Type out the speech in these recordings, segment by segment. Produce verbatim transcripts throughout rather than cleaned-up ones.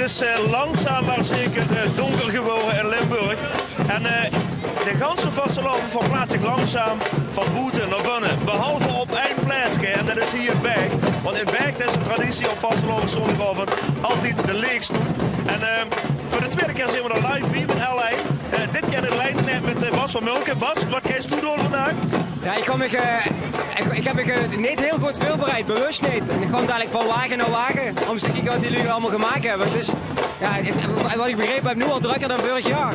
Is, eh, langzaam maar zeker, eh, donker gewore in Limburg. En, eh, de ganse vastelaovend verplaats zich langzaam van boete nao binne. Behalve op ein plaetske, en det is hie in Baek. Want in Baek is de traditie op vastelaovend zóndigaovend altied de leechstoet. En, eh, veur de twiede kier zeen v'r d'r live bie mit L ein. Eh, dit kier in lien mit, mit, eh, Bas van Mulken. Bas, waat geis doe doon vandaag? Jao, ich kóm mich, eh, ich, ich höb mich, eh, neet hiel good veurbereid, bewus neet. En ich kóm eigelik van wage nao wage óm ins te kieke waat die luuj allemaol gemaak höbbe. Dus jao, ich, waat ich begrepe höb, noe al drökker dan veurig jaor.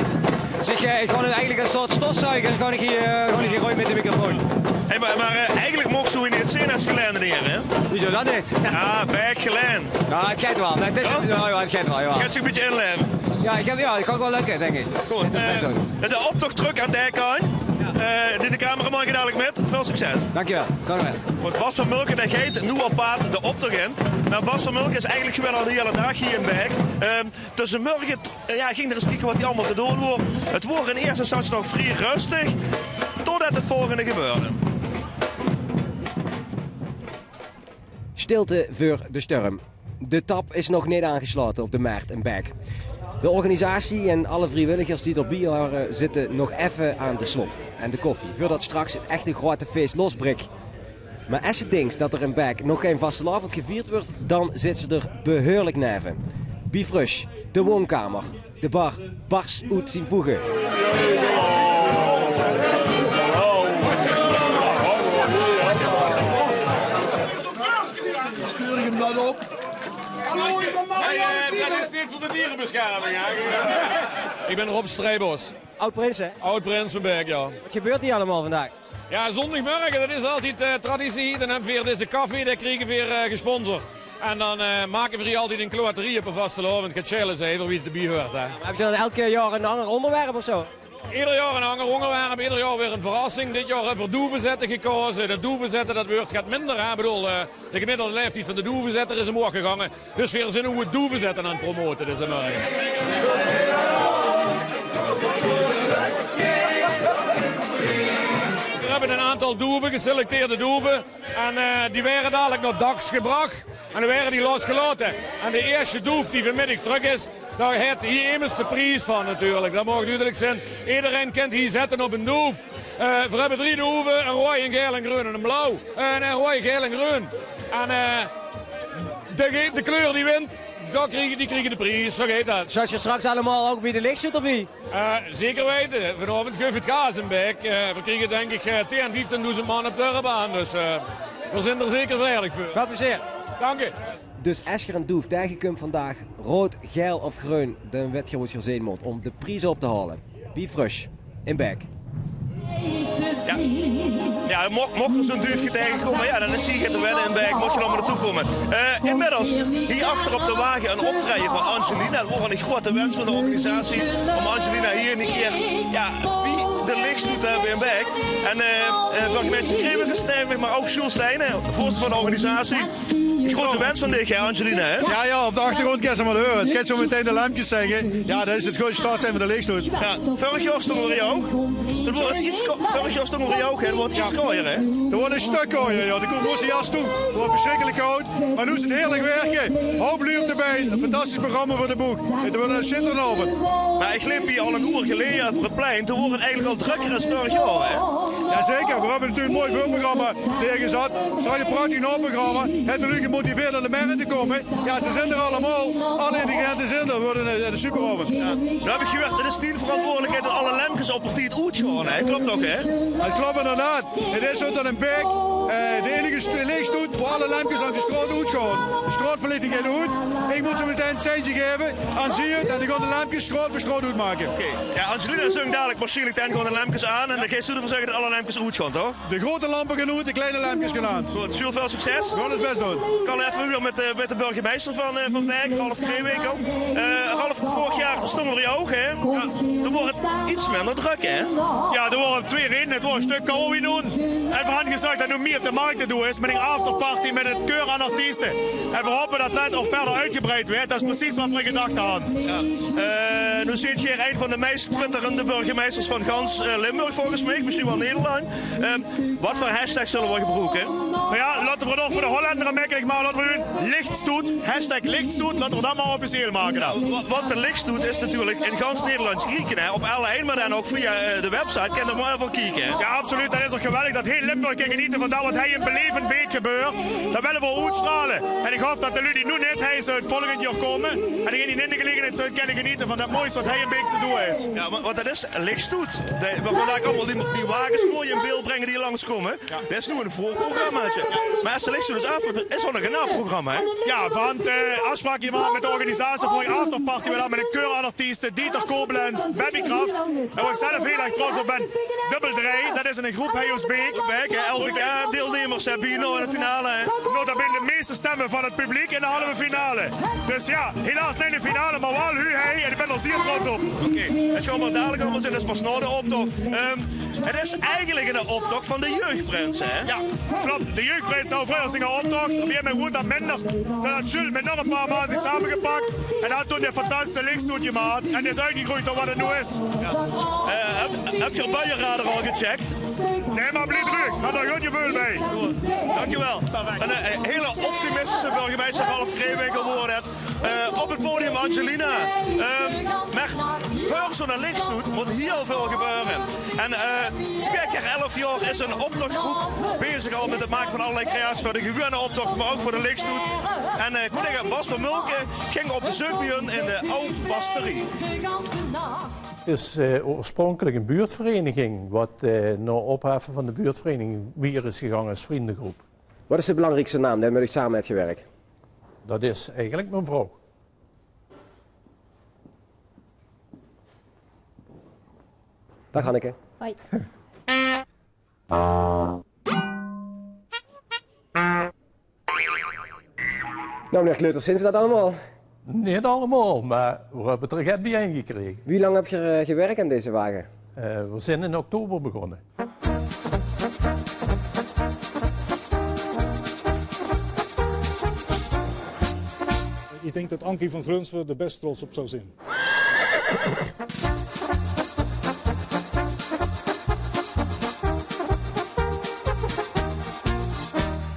Dus ich, eh, ich gaon noe eigelik ein soort stofzuiger, gaon ich hie, eh, gaon ich hie róndj mit de microfoon. Hey, mer, mer, eh, eigelik moogs doe hie neet zeen es Gelaeneneer, hè? Wieso dan neet? Jao, Baek Gelaen. Jao, 't geit waal. Nae, 't is, jao, jao, 't geit waal, jao. Geit zich ein bietje inlaeve. Jao, ich höb, jao, det kan waal lökke, dink ich. Good, eh, de optoch trök nao Dijk aan. Eh, de cameraman geit dalik mit. Väöl succes. Dank dich waal. Graag gedaon. Want Bas van Mulken, dae geit noe op paad de optoch in. Mer Bas van Mulken is eigelik gewuuen al de hiele daag hie in Baek. Ehm, tösse mörge, eh, jao, ging d'r ins kieke waat hie allemaol te doon woor. 't Woor in eerste instantie nog vrie rustig, totdet 't volgende gebeurde. Stilte veur de storm. De tap is nog neet aangeslaote op de mert in Baek. De organisatie en alle vriewilligers die d'rbie hore zitte nog effe aan de sop en de koffie, veurdet straks 't echte groeate fees losbrik. Mer es se dinks det d'r in Baek nog gein vastelaovend gevierd wuuert, dan zits se d'r behuurlik neve. Bie Frösch, de woonkamer. De bar bars oet zien voege. Stuur ich 'm dan op? Hey, eh, det is neet veur de dierebescherming, hè? Ich bön Rob Strijbos. Aod-prins, hè? Aod-prins van Baek, jao. Waat gebeurt hie allemaol vandaag? Jao, zóndigmörge, det is altied, eh, traditie. Dan höbbe veer deze café, dae kriege veer, eh, gesponsord. En dan, eh, make veer hie altied ein kloaterie op de vastelaovend. Get sjaele zeiver wie 't d'rbie huuert, hè. Mer höbbe ze dan eder jaor ein anger óngerwerp of zo? Eder jaor ein anger óngerwerp, eder jaor weer ein verrassing. Dit jaor höbbe veer doevenzètte gekaoze. Det doevenzètte, det wuuert get minder, hè. Ich bedoel, eh, de gemiddelde laeftied van de doevenzètter is ómhoeg gegange. Dus veer zeen noe 't doevenzètte aan 't promote, deze mörge. Veer höbbe ein aantal doeve, geselecteerde doeve. En, eh, die waere dalik nao Dax gebrach. En dan waere die losgelaote. En de ierste doef die vanmiddig trök is, dao haet hie emes de pries van natuurlik. Det maag dudelik zeen. Ederein kint hie zètte op ein doef. Eh, veer höbbe drie doeve, ein roeaj, ein gael, ein greun en ein blauw. Eh, nae, roeaj, gael en greun. En, eh, de, de kleur die wint, dae krieg, die kriege de pries. Zo geit det. Zeen ze straks allemaol ouch bie de leechstoet d'rbie? Eh, zeker weite. Vanaovend guuef 't gaas in Baek. Eh, veer kriege, dink ich, eh, tieën, vieftiendoezend man op de Urban. Dus, eh, veer zeen d'r zeker veilieg veur. Väöl plezeer. Dank uch. Dus es geer ein doef taengekómp vandaag, roead, gael of greun, dan wèt geer waat geer zeen mót óm de pries op te haole. Bie Frösch in Baek. Jao. Jao, moch, moch d'r zoe'n duufke taengekómme, jao, dan is hie get te winne in Baek, moch geer nog mer nao toe kómme. Eh, inmiddels, hie achter op de wage ein optraeje van Angelina. 't Woor ein groeate wins van de organisatie óm Angelina hie ein kier, jao, bie de leechstoet te höbbe in Baek. En, eh, eh, burgemeister Kremelkes, neem ich, mer ouch Sjoel Steijnen, veurzitter van de organisatie. Groeate wins van dich, hè, Angelina, hè? Jao, jao, op de achtergróndj kins se 'm waal heure. 't Geit zo metein de lempkes zinge. Jao, det is 't groeate startsein van de leechstoet. Jao, vörig jaor stónge v'r hie ouch. Toen woor 't get ko-, vörig jaor stónge v'r hie ouch, hè. 't Woor get kojer, hè? 't Woor ein stök kojer, jao. Dao kómme v'r de jas toe. 't Woor versjrikkelik kaod, mer noe is 't heerlik wirke. Houp luuj op de bein. Ein fantastisch programma veur de boeg. 't Weurt eine sjitterende aovend. Mer ich leep hie al ein oer geleje euver 't plein. Toen woor 't eigelik al drökker es vörig jaor, hè? Jao, zeker. Veer höbbe natuurlik ein mooi veurprogramma neergezat. Straks ein prachtig naoprogramma. Haet de luuj gemotiveerd óm nao de mert te kómme. Jao, ze zeen d'r allemaol. Alle ingrediënte zeen d'r. 't Weurt ein, ein superaovend. Jao. Noe höb ich gehuurd, 't is dien verantwoordelikheid det alle lempkes op tied oetgaon, hè? Klop toch, hè? 't Klop inderdaad. 't Is zo det in Baek, eh, de einige st-, leechstoet wo alle lempkes langs de straot oetgaon. De straotverlichting geit oet. Ich mót zo metein 't seintje gaeve aan Ziert en die gaon de lempkes straot veur straot oetmake. Oké. Jao, Angelina zung dalik waarsjienlik dan gewoon de lempkes aan en dan geis doe d'rveur zörge det alle lempkes oetgaon, toch? De grote lampe gaon oet, de kleine lempkes gaon aan. Good, Sjoel, väöl succes. Veer gaon ós bès doon. Ich kal effe weer mit de, mit de burgemeister van, eh, van Baek, Ralf Kreewinkel. Eh, Ralf, Vörig jaor stónge v'r hie ouch, hè? Doe woar 't get minder drök, hè? Jao, doe woar 't twieë rieje. 't Woar e stök kouwer wie noe. En v'r hant gezag det noe mieë op de markt te doon is mit 'n afterparty mit 't keur aan artieste. En v'r hope det det ouch wiejer oetgebreid wuuert. Det is precies waat v'r gedach hant. Jao. Eh, noe zeet geer ein van de meis twitterende burgemeisters van gans, eh, Limburg, volges mich, mesjien waal Nederland. Ehm, waat veur hashtag zölle v'r gebroeke? Noe jao, laote v'r 't ouch veur de Hollenders mekkelik make. Laote v'r gewoon Lichtstoet, hashtag Lichtstoet, laote v'r det mer officieel make dan. Wa-, want de Lichtstoet is natuurlik in gans Nederland te kieke, hè, op L1, mer dan ouch via, eh, de website, kint geer d'r mer effe kieke, hè. Jao, absoluut. Det is ouch geweldig det hiel Limburg kin genete van det waat hie ein belevend beet gebäört. Det wille v'r oetstraole. En ich haop det de luuj die noe neet hie zeen, volgend jaor kómme. En die in de gelegenheid zölle kinne genete van det moois waat hie ein beet te doon is. Jao, want, want det is Lichtstoet. De, v'r gaon dalik allemaol die, die wages mooi in beeld bringe die langskómme. Jao. Det is noe ein veurprogrammaatje. Mer es de Lichtstoet is aafgeloupe, is ouch nog ein aaf programma, hè? Jao, want, eh, aafspraok gemaak mit de organisatie veur ein afterparty, waat dan mit 'n keur aan artieste, Dieter Koblenz, Babykraft. En wao ich zelf hiel erg trots op bön, Dubbel Drei, det is ein groep hie oet Beek. Beek, hè, LVK-deelnemers, hè, bie noe in de finale, hè? Nota bene de meiste stemme van 't publiek in de halve finale. Dus jao, helaas neet in de finale, mer waal hie, hè, en ich bön d'r zier trots op. Oké, 't gaon v'r dalik allemaol zeen, det is pas nao de optoch. Ehm, 't Is eigelik 'ne optoch van de jeugdprins, hè? Jao, klop. De jeugdprins haw vreuger ziene optoch. Op e gegaeve moment woort det minder. Doe haw Jules mit nog e paar man zich samegepak. En haw toen de fantastische Lichtstoet gemaak. En is oetgegreujd tot waat 't noe is. Jao. Eh, höb, höb geer Buienradar al gecheckt? Nae, mer blief drök. Haw d'r good geveul bie. Good. Dankjewel. Ein, eh, hiel optimistische burgemeister Ralf Kreewinkel woort 't. Eh, op 't podium Angelina. Ehm, mer veur zoe'n Lichtstoet mót hiel väöl gebeure. En, eh, twieë kier elf jaor is 'n optochgroep bezig al mit 't make van allerlei creaties veur de gewone optoch, mer ouch veur de Lichtstoet. En, eh, collega Bas van Mulken ging op bezeuk bie hun in de Aw Pasterie. Is, eh, oorspronkelik 'n buurtvereniging, wat, eh, nao opheffe van de buurtvereniging wiejer is gegange es vriendegroep. Wat is de belangriekste naam dae mit uch same haet gewirk? Dat is eigelik mien vrouw. Daag Hanneke. Hoi. Nou, meneer Kleuters, zien ze dat allemaal? Neet allemaol, mer veer höbbe 't get biejein gekrege. Wie lang hebt ge, eh, gewerkt aan deze wagen? Eh, veer zeen in oktober begós. Ik denk dat Ankie van Grunsven er best trots op zou zijn.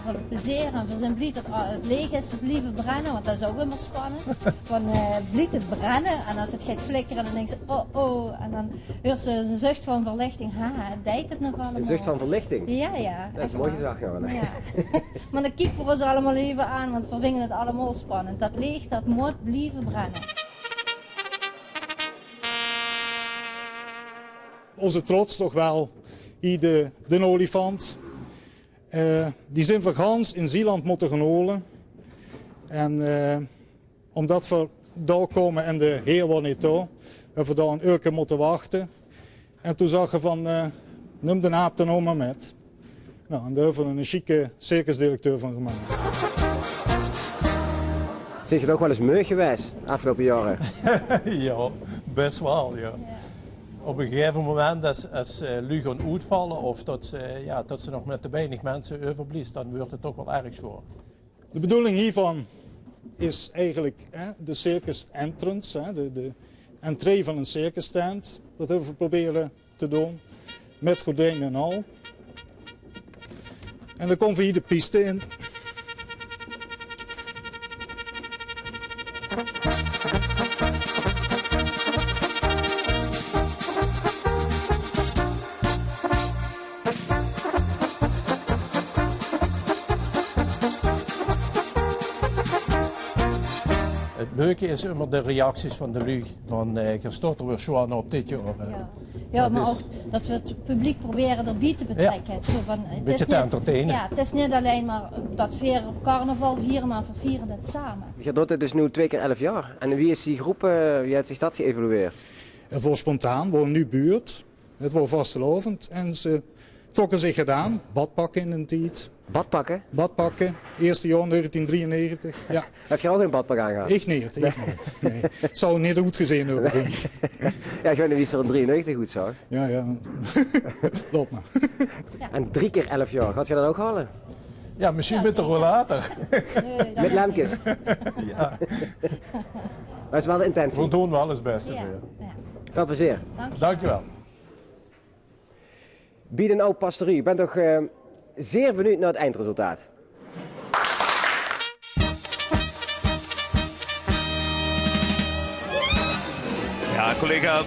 Veer höbbe plezeer en veer zeen blie dat, eh, 't leech is blieve brenne, want dat is ouch ummer spannend. Van, eh, blief 't brenne en es 't geit flikkere, dan dinks se: "Oh, oh." En dan heurs se 'n zucht van verlichting. Haha, deit 't nog allemaol. 'n Zucht van verlichting? Jao, jao. Dat is ech mooi waor. Gezag, jao. Jao. Mer dan kieke veer ós allemaol eve aan, want veer vinge 't allemaol spannend. Dat leech, dat mót blieve brenne. Ózze trots toch waal, hie de, d'n olifant. Eh, die zeen veer gans in Zeeland mótte gaon hole. En, eh, ómdat veer dao kómme en de heer waor neet dao, höbbe veer dao 'n uurke mótte wachte. En toen zagte ze van, eh: "Num d'n aap dan ouch mer mit." Nou, en dao höbbe veer 'ne sjieke circusdirecteur van gemaak. Zeet geer ouch waal ins meug gewaes aafgeloupe jaore? Jao, bès waal, jao. Jao. Op e gegaeve moment, es, es, eh, luuj gaon oetvalle of tot ze, jao, tot ze nog mit te weinig minse euverblieve, dan weurt 't toch waal erg zwaor. De bedoeling hiervan is eigenlijk, hè, de circus entrance, hè, de, de entree van een circustent. Dat hebben we proberen te doen met gordijnen en al. En dan komen we hier de piste in. 't Leuke is ummer de reacties van de luuj van, eh, geer staot d'r weer sjoon op dit jaor, hè. Jao. Jao, mer ouch dat veer 't publiek probere d'rbie te betrèkke. Jao. Zoe van, 't is neet, jao, 't is neet allein mer dat veer carnaval viere, mer veer viere 't same. Geer doot 't dus noe twieë kier elf jaor. En wie is die groep, eh, wie haet zich dat geëvolueerd? 't Waor spontaan, 't waor 'n nuuj buurt. 't Waor vastelaovend en ze trokke zich 't aan, badpakke in d'n tied. Badpakke? Badpakke, eerste jaor negentien drieënnegentig. Ja. Höbs doe ouch ein badpak aangehad? Ich neet, ich neet. Nee. Zou neet good gezeen höbbe, dink ich. Ja, ich weit neet wie ze d'r in drieënnegentig oetzaog. Ja, ja. Laot mer. En drie keer elf jaor, gaot geer det ouch haole? Ja, mesjien mit de rollator. Mit lempkes? Ja. Det is waal de intentie. Veer doon waal ós bès. Ja. Väöl plezeer. Dank je. Dankjewel. Bie de Aw Pasterie. Ich bön toch, eh, zeer benuujd nao 't eindresultaat. Ja, collega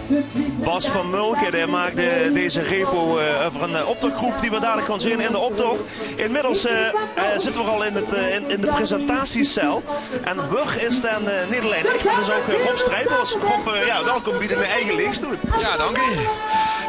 Bas van Mulken, dae maakde deze repo, eh, euver ein, eh, optochgroep die v'r dalik gaon zeen in de optoch. Inmiddels, eh, eh, zitte v'r al in 't, eh, in, in de presentatiecel. En veur is dan, eh, neet allein ich, det is ouch, eh, Rob Strijbos. Rob, eh, ja, welkom bie de eige leechstoet. Ja, dank u.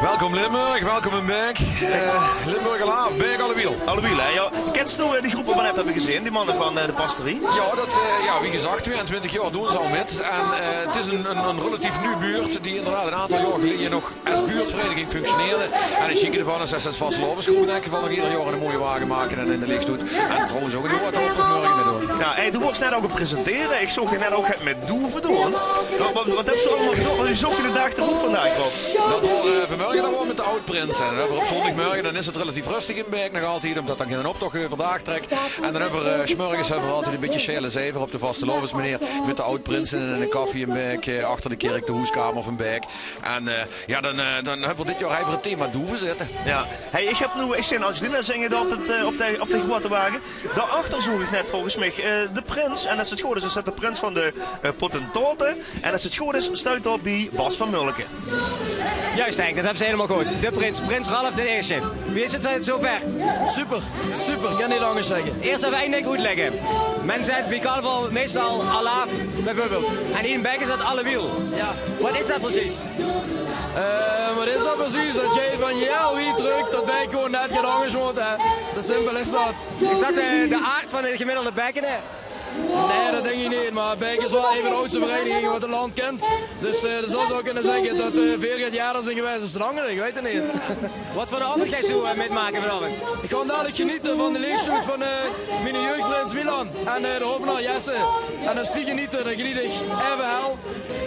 Welkom Limburg, welkom in Baek. Eh, Limburg alaaf, Baek allewiel. Allewiel, hè? Ja. Kins doe, eh, die groep waat v'r net höbbe gezeen, die manne van, eh, de pasterie? Ja, det, eh, ja, wie gezag, tweeëntwintig jaor doon ze al mit. En, eh, 't is ein, ein, ein relatief nuuj buurt die inderdaad ein aantal jaor geleje nog es buurtvereiniging functioneerde. En 't sjieke d'rvan is det ze es vastelaovesgroep in eder geval nog eder jaor ein mooie wage make en in de leechstoet. En trouwens ouch in de wateroptoch mörge mitdoon. Ja, hey, doe woors net ouch aan 't presentere. Ich zoog dich net ouch get mit doeve doon. Waat, waat, waat höbs doe allemaol gedoon? Wie zoog de daag d'rop vandaag, Rob? Det waor, eh, vanmörge dan waor mit de aw-prins. En dan op zóndigmörge, dan is 't relatief rustig in Baek nog altied, ómdet dan geine optoch euverdaag trèk. En dan höbbe v'r, eh, 's mörges höbbe v'r altied ein bietje sjele zeiver op de vastelaovesmaneer. Mit de aw-prinse in ein kaffie in Baek, eh, achter de kèrk, de hoeskamer van Baek. En, eh, ja, dan, eh, dan höbbe v'r dit jaor effe 't thema doeve zitte. Ja. Hey, ich höb noe, ich zeen Angelina zinge dao op 't, eh, op de, op de groeate wage. Dao achter zoog ich net volges mich, eh, de prins. En es 't good is, is det de prins van de, eh, Pottentote. En es 't good is, steit dao bie Bas van Mulken. Juist, Henk, det höbs se hielemaol good. De prins, prins Ralf d'n Ierste. Wie is 't, eh, zoever? Super, super. Kin neet angers zègke. Ieës effe ein dink oetlègke. Min zaet bie carnaval meistal alaaf, bieveurbeeld. En hie in Baek is det allewiel. Ja. Waat is det precies? Eh, waat is det precies? Det geit van hiel wied trök det Baek gewoon net get angers mót, hè. Zoe simpel is det. Is det de, de aard van de gemiddelde Baekenaer? Nae, det dink ich neet, mer Baek is waal ein van de aadste vereiniginge waat 't land kint. Dus, eh, dan zóws se ouch kinne zègke det, eh, veer get jaor d'r zeen gewaes es de angere, ich weit 't neet. Waat veur ein aovend geis doe, eh, mitmake vanaovend? Ich gaon dalik genete van de leechstoet van, eh, miene jeugprins Milan en, eh, de Hovenaar Jesse. En es die genete, dan geneet ich effe hel.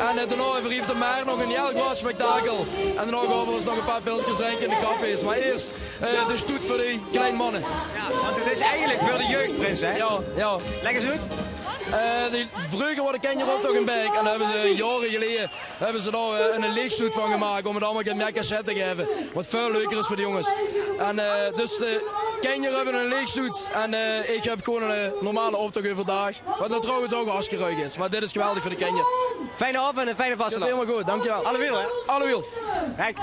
En, eh, daonao höbbe v'r hie op de Merret nog ein hiel groeat spektakel. En daonao gaon v'r ós nog ein paar pilskes drinke in de cafés. Mer ieës eh, de stoet veur de klein manne. Ja, want 't is eigelik veur de jeugprins, hè? Ja, ja. Lègk ins oet. Eh, de, vreuger, waor de kinjeroptoch in Baek, en dao höbbe ze jaore geleje, höbbe ze dao, eh, ein leechstoet van gemaak óm 't allemaol get mieë cachet te gaeve. Waat väöl leuker is veur de jónges. En, eh, dus de kinjer höbbe ein leechstoet en, eh, ich höb gewoon ein, eh, normale optoch euverdaag. Waat trouwens ouch hartstikke leuk is, mer dit is geweldig veur de kinjer. Fijne aovend en fijne vastelaovend. Hielemaol good, dankjewel. Allewiel, hè? Allewiel. Henk.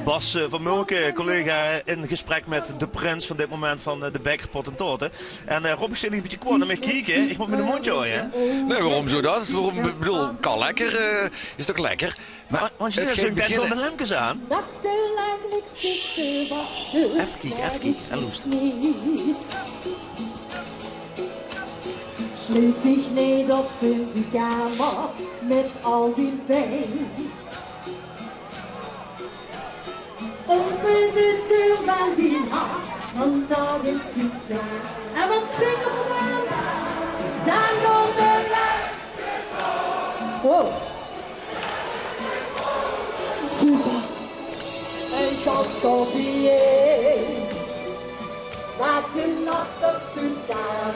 Bas, eh, van Mulken, collega, in gesprek mit de prins van dit moment van, eh, de Baeker Pottentote. En, eh, Rob, ich zeen dich ein bietje kwaod nao mich kieke. Ich mót miene móndj haoje, hè? Nae, waorom zów det? Waorom? Ich bedoel, kan lekker, eh, is toch lekker? Mer Angelina, zèt dan de lempkes aan. Effe kieke, effe kieke en loester. Sluut dich neet op in de kamer mit al die pien. Open de deur van dien hart, want dan is 't klaar. En waat zinge v'r dan? Dan kómme v'r. Oh. Super. En gans tot bie-ein. Maak de nach toch zoe gaar.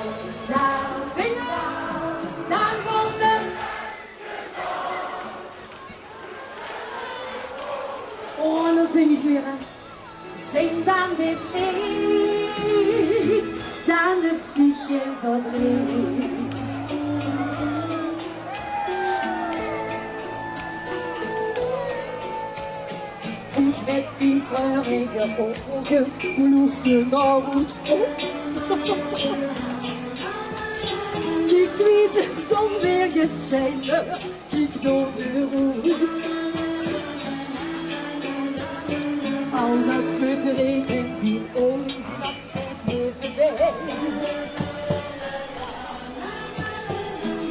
Dan zing dan, dan kómme v'r. Oh, en dan zing ich weer, hè. Zing dan mit mich, dan is 't gein verdriet. Dich mit dien treurige ouge, doe loers nao oet. Kiek wie de zon weer geit sjijne. Kiek door de roet. Al det verdriet in dien ouge, det geit weer veurbie.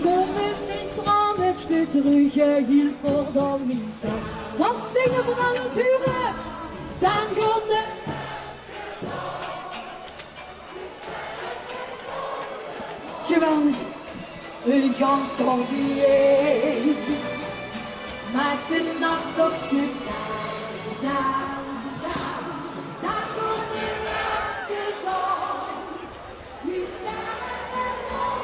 Kóm mit dien traone te dreuge, hiel veur de minse. Waat zinge v'r dan natuurlik? Dan kómme v'r. Van een gans Corbier maakt de nacht op zijn taal. Daar, daar, daar komt de nacht de zon. Wie sterren en hemel.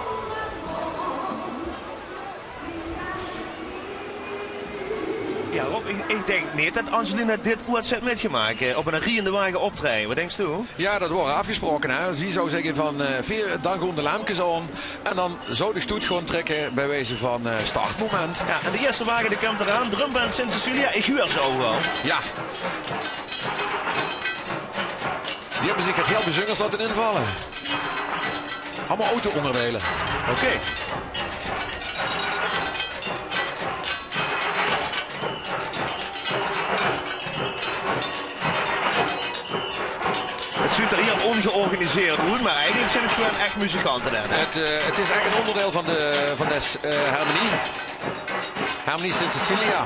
Ja, Rob, ich, ich dink neet det Angelina dit oeats haet mitgemaak, eh, op eine riejende wage optraeje. Waat dinks doe? Ja, det waor aafgesproke, hè. Zie zou zègke van, eh, veer, dan gaon de lampkes aon. En dan zou de stoet gaon trèkke bie wieze van, eh, startmoment. Ja, en de ierste wage, dae kump d'raan. Drumband Sint Cecilia, ich huuer ze ouch al. Ja. Die höbbe zich get hiel bezunjers laote invalle. Allemaol auto-óngerdeile. Oké. Het zuut d'r hiel óngeorganiseerd oet, mer eigelik zeen het gewoon ech muzikante, hè? Het, eh, het is ech ein óngerdeil van de, van de, eh, harmonie. Harmonie Sint Cecilia.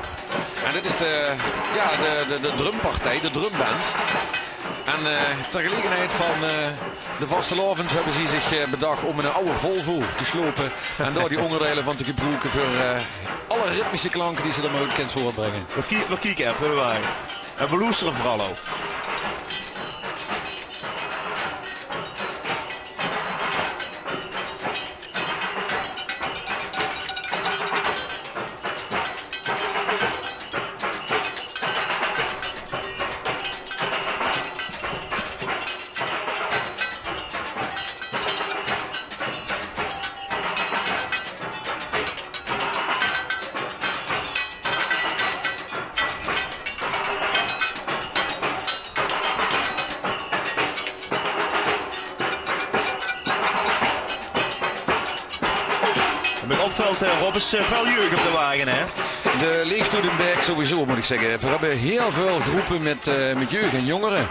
En dit is de, ja, de, de, de drumpartij, de drumband. En, eh, ter gelegenheid van, eh, de vastelaovend höbbe ze zich, eh, bedach óm ein aw Volvo te slope en dao die óngerdeile van te gebroeke veur, eh, alle ritmische klanke die ze d'r mer oet kins voortbringe. Veer kie-, veer kieke effe, veer wage. En veer loestere veural ouch. Waat mich opvèlt, eh, Rob, is, eh, väöl jeug op de wage, hè? De leegstoet in Baek sowieso, mót ich zègke. Veer höbbe hiel väöl gróppe mit, eh, mit jeug en jóngere.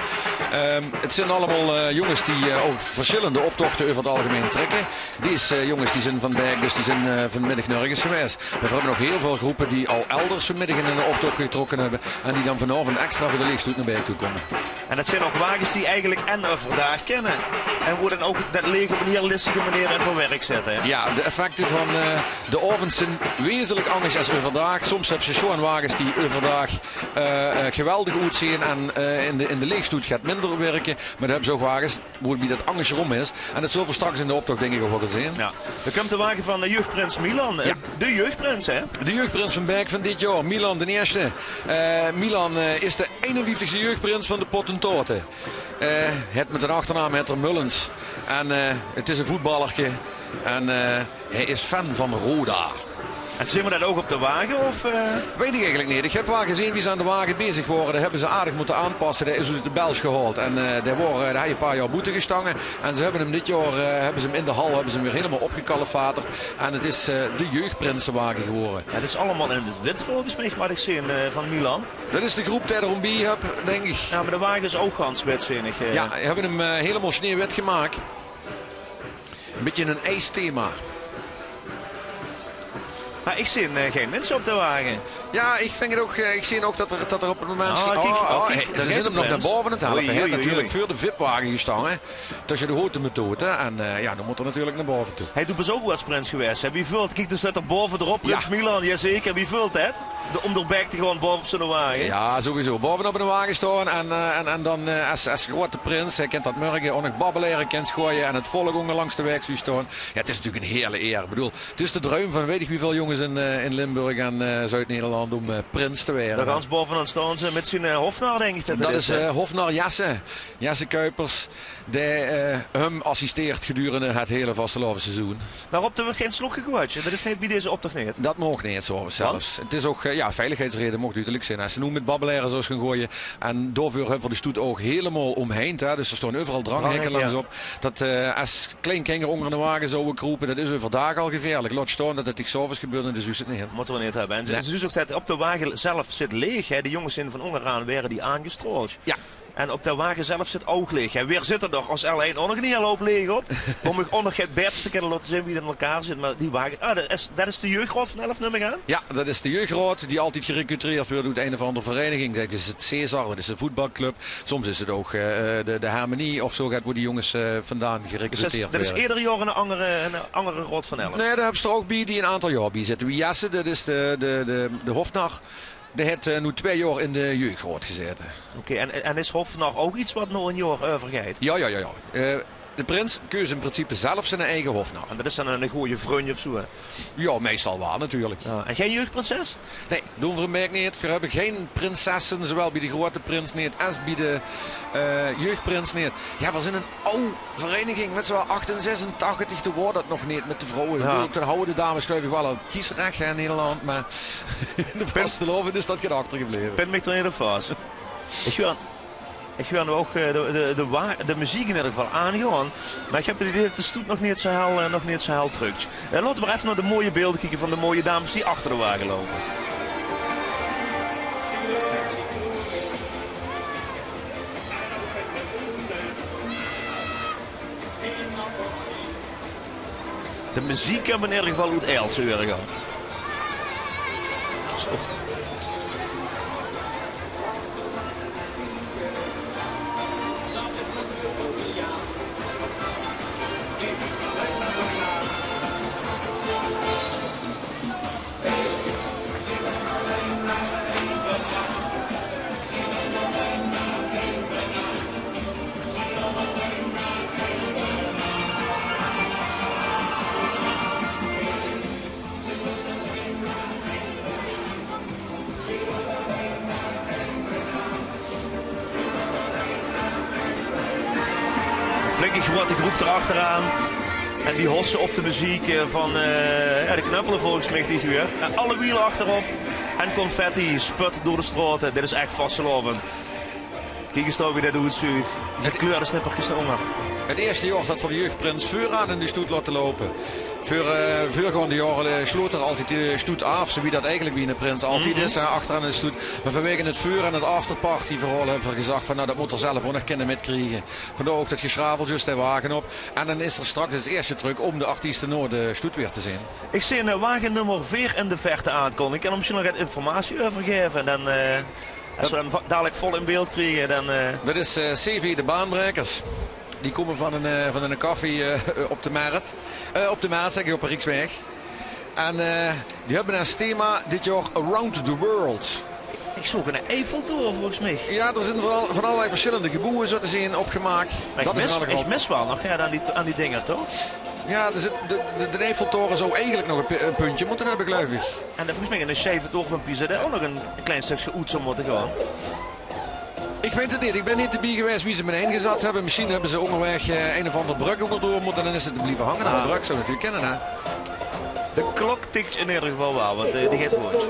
Ehm, het zeen allemaol, eh, jónges die, eh, ouch versjillende optochte euver het algemein trèkke. Dees, eh, jónges die zeen van Baek, dus die zeen, eh, vanmiddig nörges gewaes. Mer veer höbbe nog hiel väöl gróppe die al elders vanmiddig in eine optoch getrokke höbbe en die dan vanaovend extra veur de leegstoet nao Baek toe kómme. En det zeen ouch wages die eigelik en euverdaag kinne en wo dan ouch det leech op ein hiel listige meneer in verwerk zitte, hè? Ja, de effecte van, eh, den aovend zeen wezenlik angers es euverdaag. Soms höbs se sjoon wages die euverdaag, eh, eh, geweldig oetzeen en, eh, in de, in de leegstoet get minder wirke. Mer dan höbs se ouch wages woebie det angersóm is. En det zulle veer straks in den optoch, dink ich, ouch waal zeen. Ja. Dan kump de wage van de jeugprins Milan. Eh, ja, de jeugprins, hè? De jeugprins van Baek van dit jaor, Milan d'n Ierste. Eh, Milan, eh, is de einenvieftigste jeugprins van de Pottentote. Eh, het mit den achternaam het 'r Mullens. En, eh, het is ein voetballerke. En, eh, Hae is fan van Roda. En zeen v'r det ouch op de wage, of, eh? Weit ich eigelik neet. Ich höb waal gezeen wie ze aan de wage bezig wore. Dae höbbe ze aardig mótte aanpasse. Dae is oet de Belsj gehaold. En, eh, dae wore, eh, dae haw ein paar jaor boete gestange. En ze höbbe 'm dit jaor, eh, höbbe ze 'm in de hal, höbbe ze 'm weer hielemaol opgekalefaterd. En het is, eh, de jeugprinsewage gewore. Ja, het is allemaol in het wit volges mich, waat ich zeen, eh, van Milan. Det is de groep dae d'r óm bie höb, dink ich. Ja, mer de wage is ouch gans wit, zeen ich, eh. Ja, ze höbbe 'm, eh, hielemaol sneeuwwit gemaak. Ein bietje ein iesthema. Mer ich zeen, eh, gein minse op de wage. Ja, ich vinj het ouch, eh, ich zeen ouch det d'r, det d'r op het moment... Ah, kiek, oh, kiek, ze zeen 'm nog nao bove aan het helpe, hè. Oei, oei, oei. Natuurlik veur de vipwage gestange, hè. Tösse de hote metote. En, eh, ja, dan mót 'r natuurlik nao bove toe. Hae, doe bös ouch waal ins prins gewaes, hè. Wie veult, kiek, dus det d'r bove d'rop, Prins Milan, jazeker. Wie veult det? De, óm d'r bie te gaon bove op zoe'n wage. Ja, sowieso. Bove op eine wage staon en, eh, en, en dan, eh, es, es groeate prins, hae kint det mörge ouch nog babbelaere kins goeaje en het volk ónger langs de waeg zuus staon. Ja, het is natuurlik ein heerlike eer. Ich bedoel, het is de druim van weit ich wieväöl jónges in, eh, in Limburg en, eh, Zuid-Nederland óm, eh, prins te waere. Dao gans bove aan staon ze mit zien, eh, hofnar, dink ich det het is, hè? Det is, eh, hofnar Jesse. Jesse Kuipers, dae, eh, häöm assisteert gedurende het hiele vastelaovesseizoen. Mer Rob, d'r wuuert gein slok gegoeajd, hè? Det is neet bie deze optoch neet. Det maag neet, zo zelfs. Want? Het is ouch, eh, ja, veiligheidsraeje maag dudelik zeen. Es ze noe mit babbelaere zouwe gaon goeaje, en daoveur höbbe v'r de stoet ouch hielemaol ómheind, hè. Dus d'r staon euveral dranghèkke langs op. Det, eh, es klein kinger ónger eine wage zouwe kroepe, det is euverdaag al gevieërlik. Laot staon det het dich 's aoves gebeurt en de zuus het neet. Mótte v'r neet höbbe. En ze, ze zuus ouch det op de wage zelf zit leech, hè. De jónges zeen van óngeraan, waere die aangestraold. Ja. En op de wage zelf zit ouch leeg, hè. Veer zitte d'r es L1 ouch nog 'n hiel houp leeg op. Óm uch ouch nog get baeter te kinne laote zeen wie 't in elkaar zit. Mer die wage, ah, det is, det is de jeugdraod van Elf, num ich aan? Jao, det is de jeugdraod die altied gerecruteerd weurt oet ein of anger vereiniging. Det is 't Cesar, det is de voetbalclub. Soms is 't ouch, eh, de, de Harmonie of zoe get, wo die jónges, eh, vandaan gerecruteerd weure. Dus det is, det is eder jaor 'n anger, 'n anger raod van Elf? Nae, dao höbs se d'r ouch bie die 'n aantal jaor bie zitte. Wie Jesse, det is de, de, de, de Hofnar. Dae haet, eh, noe twee jaor in de jeugdraod gezaete. Oké, en, en is Hofnar ouch get wat nog 'n jaor euvergeit? Jao, jao, jao, jao. Eh, de prins keus in principe zelf zien eige Hofnar. En det is dan 'ne gooje vrundj of zoe, hè? Jao, meistal waal natuurlik. Jao, en gein jeugdprinses? Nae, doon veer 'm eigelik neet. Veer höbbe gein prinsesse, zowaal bie de groeate prins neet es bie de, eh, jeugdprins neet. Jao, veer zeen 'n aw vereiniging, wèts se waal, achtieën zesentachtig, toen waor det nog neet mit de vrouwe. Jao. Ich bedoel, toen hawwe de dames, geluif ich, waal al kiesrech, hè, in Nederland, mer in de vastelaovend is det get achtergebleve. Pin mich d'r neet op vas. Ich huuer, ich huuer noe ouch, eh, de, de, de wa-, de meziek in eder geval aangaon, mer ich höb 't idee det de stoet nog neet zoe hel, eh, nog neet zoe hel trök. Eh, laote v'r effe nao de mooie beelder kieke van de mooie dames die achter de wage loupe. De meziek kump in eder geval oet Aelse, huuer ich al. Zo. Flinke groeate groep d'r achteraan. En die hosse op de meziek, eh, van, eh, jao, de Knuppele volges mich die ich huuer. En allewiel achterop. En confetti sput door de straote. Dit is ech vastelaovend. Kiek ins dao wie det oetzuut. Die gekleurde snipperkes dao ónger. 't Ierste jaor det v'r de jeugdprins veuraan in de stoet laote loupe. Veur, eh, veurgaonde jaore, eh, sloot 'r altied de stoet aaf, zoe wie det eigelik bie 'ne prins altied is, hè, achteraan in de stoet. Mer vanwege 't veur- en 't afterpartyverhaol höbbe v'r gezag van, nou, det mót 'r zelf ouch nog kinne mitkriege. Vandaar ouch det gesjravel, zjus de wage op. En dan is 'r straks es ierste trök óm de artieste nao de stoet weer te zeen. Ich zeen, eh, wage nummer veer in de verte aankómme. Ich kan d'r mesjiens nog get informatie euver gaeve. En dan, eh, Es v'r 'm va-, dalik vol in beeld kriege, dan, eh. Det is, eh, C V de Baanbrekers. Die kómme van 'n, eh, van 'n café, eh, op de Mert. Eh, op de Mert, zègk ich, op de Rieksweg. En, eh, die höbbe es thema dit jaor Around the World. Ich zoog 'ne Eiffeltoer, volges mich. Jao, d'r zeen van al-, van allerlei versjillende geboewe, zoe te zeen, opgemaak. Mer ich mis, ich mis waal nog get aan die, aan die dinger, toch? Jao, d'r zit, de, de, de Eiffeltoer zou eigelik nog e pu-, e puntje mótte höbbe, geluif ich. En, eh, volges mich in de Sjeiventoer van Pisa dao ouch nog e, e klein stökske oet zou mótte gaon. Ich weit 't neet. Ich bön neet d'rbie gewaes wie ze 'm ineen gezat höbbe. Mesjien höbbe ze óngerwaeg, eh, ein of anger brök ónger door mótte en dan is 't blieve hange aan de brök. Zou natuurlik kinne, hè? De klok tikt in eder geval waal, want, eh, die geit good.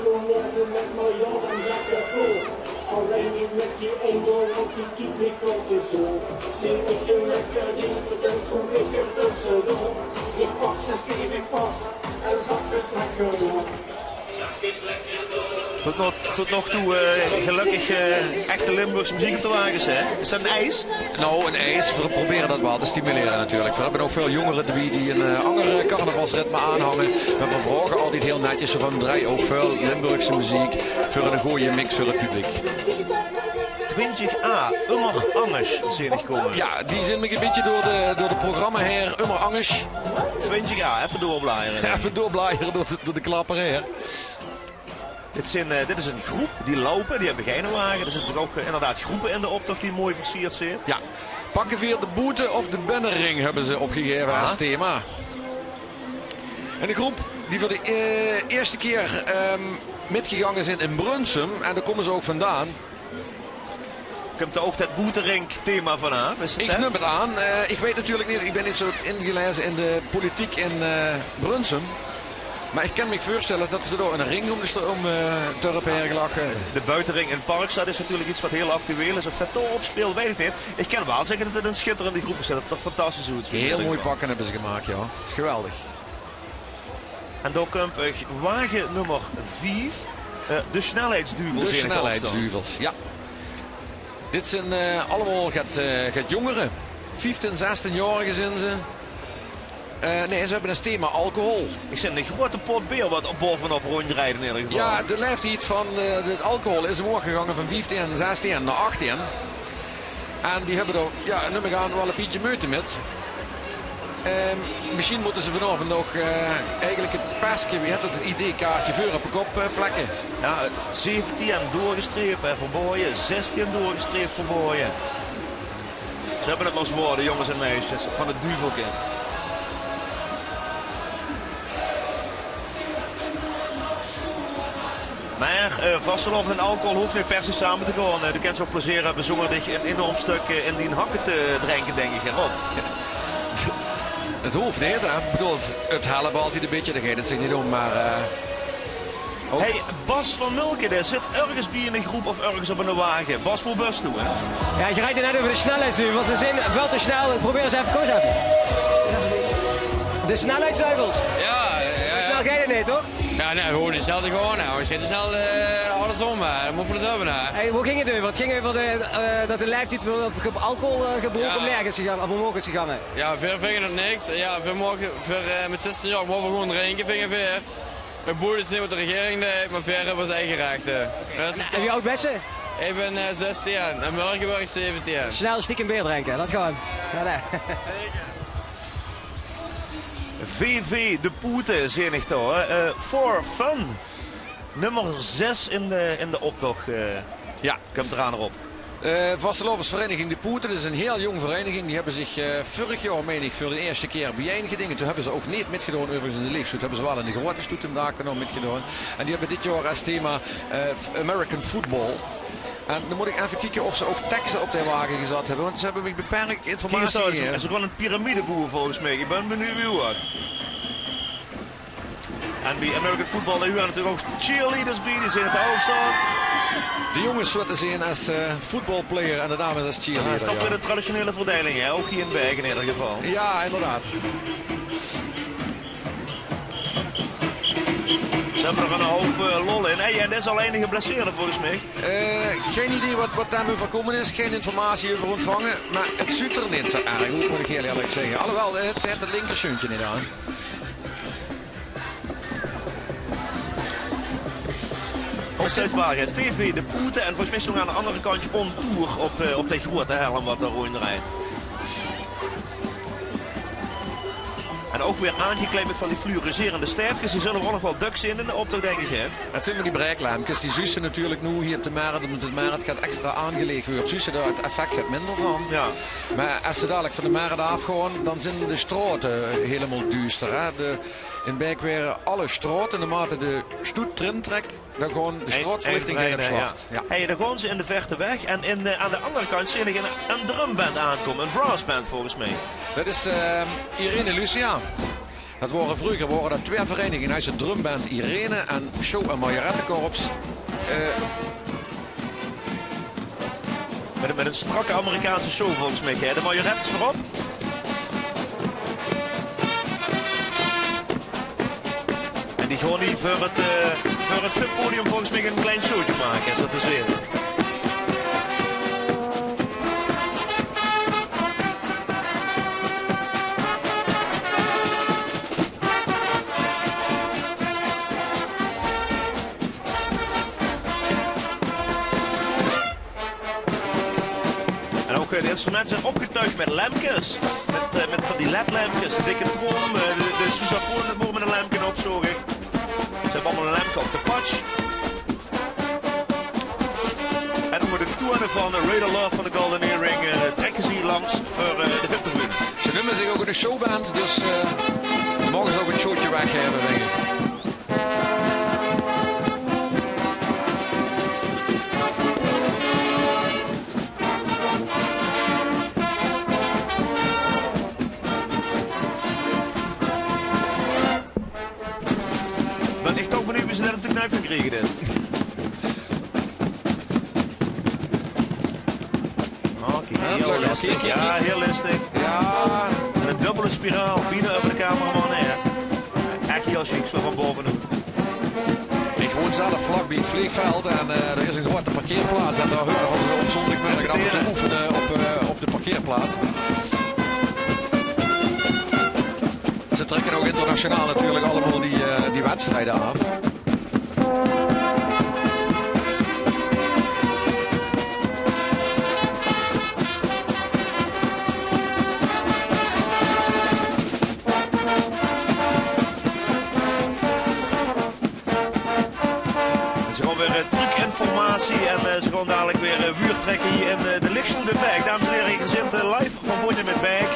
Tot nog, tot nog toe, eh, gelökkig, eh, echte Limburgse meziek op de wages, hè? Is det 'n eis? Nou, 'n eis. Veer probere det waal te stimulere natuurlik. Veer höbbe ouch väöl jóngere d'rbie die 'n, eh, anger carnavalsritme aanhange. Mer veer vraoge altied hiel netjes zo van: draaj ouch väöl Limburgse meziek veur 'n gooje mix veur 't publiek. Twintig A, Ummer Angers, zeen ich kómme. Jao, die zeen mich e bietje door de, door de programma haer, Ummer Angers. Twintig A, effe doorblaere. Effe doorblaere door de, door de klapper haer. Dit zeen, eh, dit is 'n groep die loupe, die höbbe geine wage. D'r zeen natuurlik ouch, eh, inderdaad groepe in de optoch die mooi versierd zeen. Jao. Pakke veer de boete- of de binnering, höbbe ze opgegaeve es thema. En de groep die veur de, eh, ierste kier, ehm, mitgegange zeen in Brunssum, en dao kómme ze ouch vandaan. Kump dao ouch det boeterink-thema vanaaf? Ich num 't aan. Eh, ich weit natuurlik neet, ich bön neet zo ingelaeze in de politiek in, eh, Brunssum. Mer ich kin mich veursjtèlle det ze dao 'ne ring óm de st-, óm, eh, turp haer gelag höbbe. De boeterink in Parkstad is natuurlik get wat hiel actueel is. Of det dao op sjpeelt, weit ich neet. Ich kin waal zègke det 't 'n sjitterende groep is. Det 't d'r fantastisch oetzuut. Hiel mooi pakke höbbe ze gemaak, jao. Is geweldig. En dao kump, eh, wage nummer vief, eh, de Snelheidsduvels. De Snelheidsduvels, jao. Dit zeen, eh, allemaol get, eh, get jóngere. Vieftien, zestien-jaorige zeen ze. Eh, nae, ze höbbe es thema alcohol. Ich zeen 'ne groeate pot beer wat baovenop róndjrejt in eder geval. Jao, de laeftied van, eh, 't alcohol is omhoeg gegange van vieftien, zestien nao achttien. En die höbbe dao, jao, num ich aan, waal e bietje meujte mit. Ehm, mesjien mótte ze vanaovend nog, eh, eigelik 't peske, wie hèt dat, 't I D-kaartje veur op de kop, eh, plekke. Jao, zeventien doorgestreep, hè, verbaoje, zestien doorgestreep, verbaoje. Ze höbbe 't nog zwaor, de jónges en meisjes van 't Duvelke. Mer, eh, vastelaovend en alcohol hoof neet per se same te gaon. Eh, doe kins ouch plezeer höbbe zónger dich 'n enorm stök, eh, in dien hakke te drinke, dink ich, hè, Rob? 't Hoof neet, hè. Ich bedoel, 't, 't help altied e bietje, dao geit 't zich neet óm, mer, eh, ouch. Hey, Bas van Mulkede zit örges bie in de groep of örges op 'ne wage. Bas, wo bös doe, hè? Jao, ich rijd net euver de snelheidsheuvel. Ze zeen väöl te snel. Probeer ins effe, kóm ins effe. De snelheidsheuvel. Jao, jao, jao. Zo snel geit 't neet, toch? Jao, nae, gewoon dezelfde gewoon, hè. Veer zitte snel, eh, alles óm, hè. Dan mótte veer 't höbbe, hè. Hey, wo ging 't euver? 't Ging euver de, eh, dat de laeftied veur, veur alcohol, eh, gebroek omlaeg is gegange, of omhoeg is gegange. Jao, veer vinge 't niks. Jao, veer moge, veer, eh, mit zestien jaor moge veer gewoon drinke, vinge veer. 't Boeit ós neet wat de regering deit, mer veer höbbe ós eige rechte. En wie aud bös se? Ich bön, eh, zestien en mörge weur ich zeventien. Snel stiekem beer drinke, laot gaon. Jao, nae. V V De Poete, zeen ich dao, hè. Eh, For Fun. Nummer zes in de, in de optoch, eh, kump d'raan, Rob. Eh, vastelaovesvereiniging De Poete, dat is 'n hiel jóng vereiniging. Die höbbe zich, eh, vörig jaor, mein ich, veur de ierste kier biejein gedinge. Toen höbbe ze ouch neet mitgedaon, euverigens in de leechstoet. Höbbe ze waal in de groeate stoet d'n daag d'rnao mitgedaon. En die höbbe dit jaor es thema, eh, f-, American football. En dan mót ich effe kieke of ze ouch tekste op de wage gezat höbbe, want ze höbbe mich beperk informatie gegaeve. Kiek ins, ze gaon 'n piramide boewe volges mich. Ich bön benuujd wie wat. En bie American football, dao huuere natuurlik ouch cheerleaders bie, die zeen 't ouch zo. De jónges, zo te zeen, es, eh, footballplayer en de dames es cheerleader. Jao, is toch weer de traditionele verdeiling, hè? Ouch hie in Berg in eder geval. Jao, inderdaad. Ze höbbe d'r 'nen houp, eh, lol in. Hey, en d'r is al eine geblesseerde volges mich. Eh, gein idee wat, wat dae euverkómme is. Gein informatie euver óntvange. Mer 't zuut d'r neet zo erg oet, mót ich hiel ierlik zègke. Alhoewel, 't, 't linkersjeuntje neet aan. Opstelbaarheid, V V De Poete en volges mich stóng aan de anger kantj On Tour op, eh, op de groeate helm wat dao róndjrejt. En ouch weer aangekleid mit van die fluoriserende staefkes. Die zulle v'r ouch nog waal dök zeen in de optoch, dink ich, hè? 't Zeen mer die braeklempkes, die zuus se natuurlik noe hie op de Merret, ómdat de Merret get extra aangeleeg weurt, zuus se dao 't effect get minder van. Jao. Mer es ze dalik van de Merret aafgaon, dan zeen de straote hielemaol duuster, hè? De In Baek waere alle straote, naomate de stoet d'rin trèk, dan gaon de straotverlichting op zwart. Jao. Hey, dan gaon ze in de verte weg en in, eh, aan de anger kantj zeen ich 'n, 'n drumband aankómme, 'n brassband volges mich. Dat is, eh, Irene Lucia. Dat waore vreuger, waore dat twee vereiniginge. Hie is 't drumband Irene en Show en Majorettekorps. Eh, Mit 'n, mit 'n strakke Amerikaanse show volges mich, hè. De majoret is veurop. En die gaon hie veur 't, eh, veur 't V I P-podium volges mich 'n klein showtje make, is dat te zeen. En ouch, eh, de instrumente zeen opgetuig mit lempkes. Mit, eh, mit van die ledlempkes. De dikke trom, eh, de, de sousaphone, dat mót mit e lempke op, zoog ich. Ze höbbe allemaol e lempke op de patch. En ouch de toene van Radar Love van de Golden Earring, eh, trèkke ze hie langs veur, eh, de V I P-tribune. Ze neume zich ouch 'n showband, dus, eh, moge ze ouch 'n showtje weggaeve, dink ich. Bön ich toch benuujd wie ze dat op de knuip kriege, dit. Oh, kiek, hiel listig. Jao, hiel listig. Jao. En 'n dubbele spiraal, bienao euver de cameraman haer. Ech hiel sjiek, zo van baovenoet. Ich woon Zelf vlak bie 't vleegveld en eh, d'r is 'n groeate parkeerplaats. En dao huuere v'r ze op zóndigmiddig af en toe oefene op, eh, op de parkeerplaats. Ze trèkke ouch internationaal natuurlik allemaol die, eh, die wedstrieje aaf. En ze gaon weer, eh, trök in formatie en, eh, ze gaon dalik weer, eh, wuurtrèkke hie in, eh, de Lichsjoel de Baek. Dames en hiere, geer zeet, eh, live verbónje mit Baek.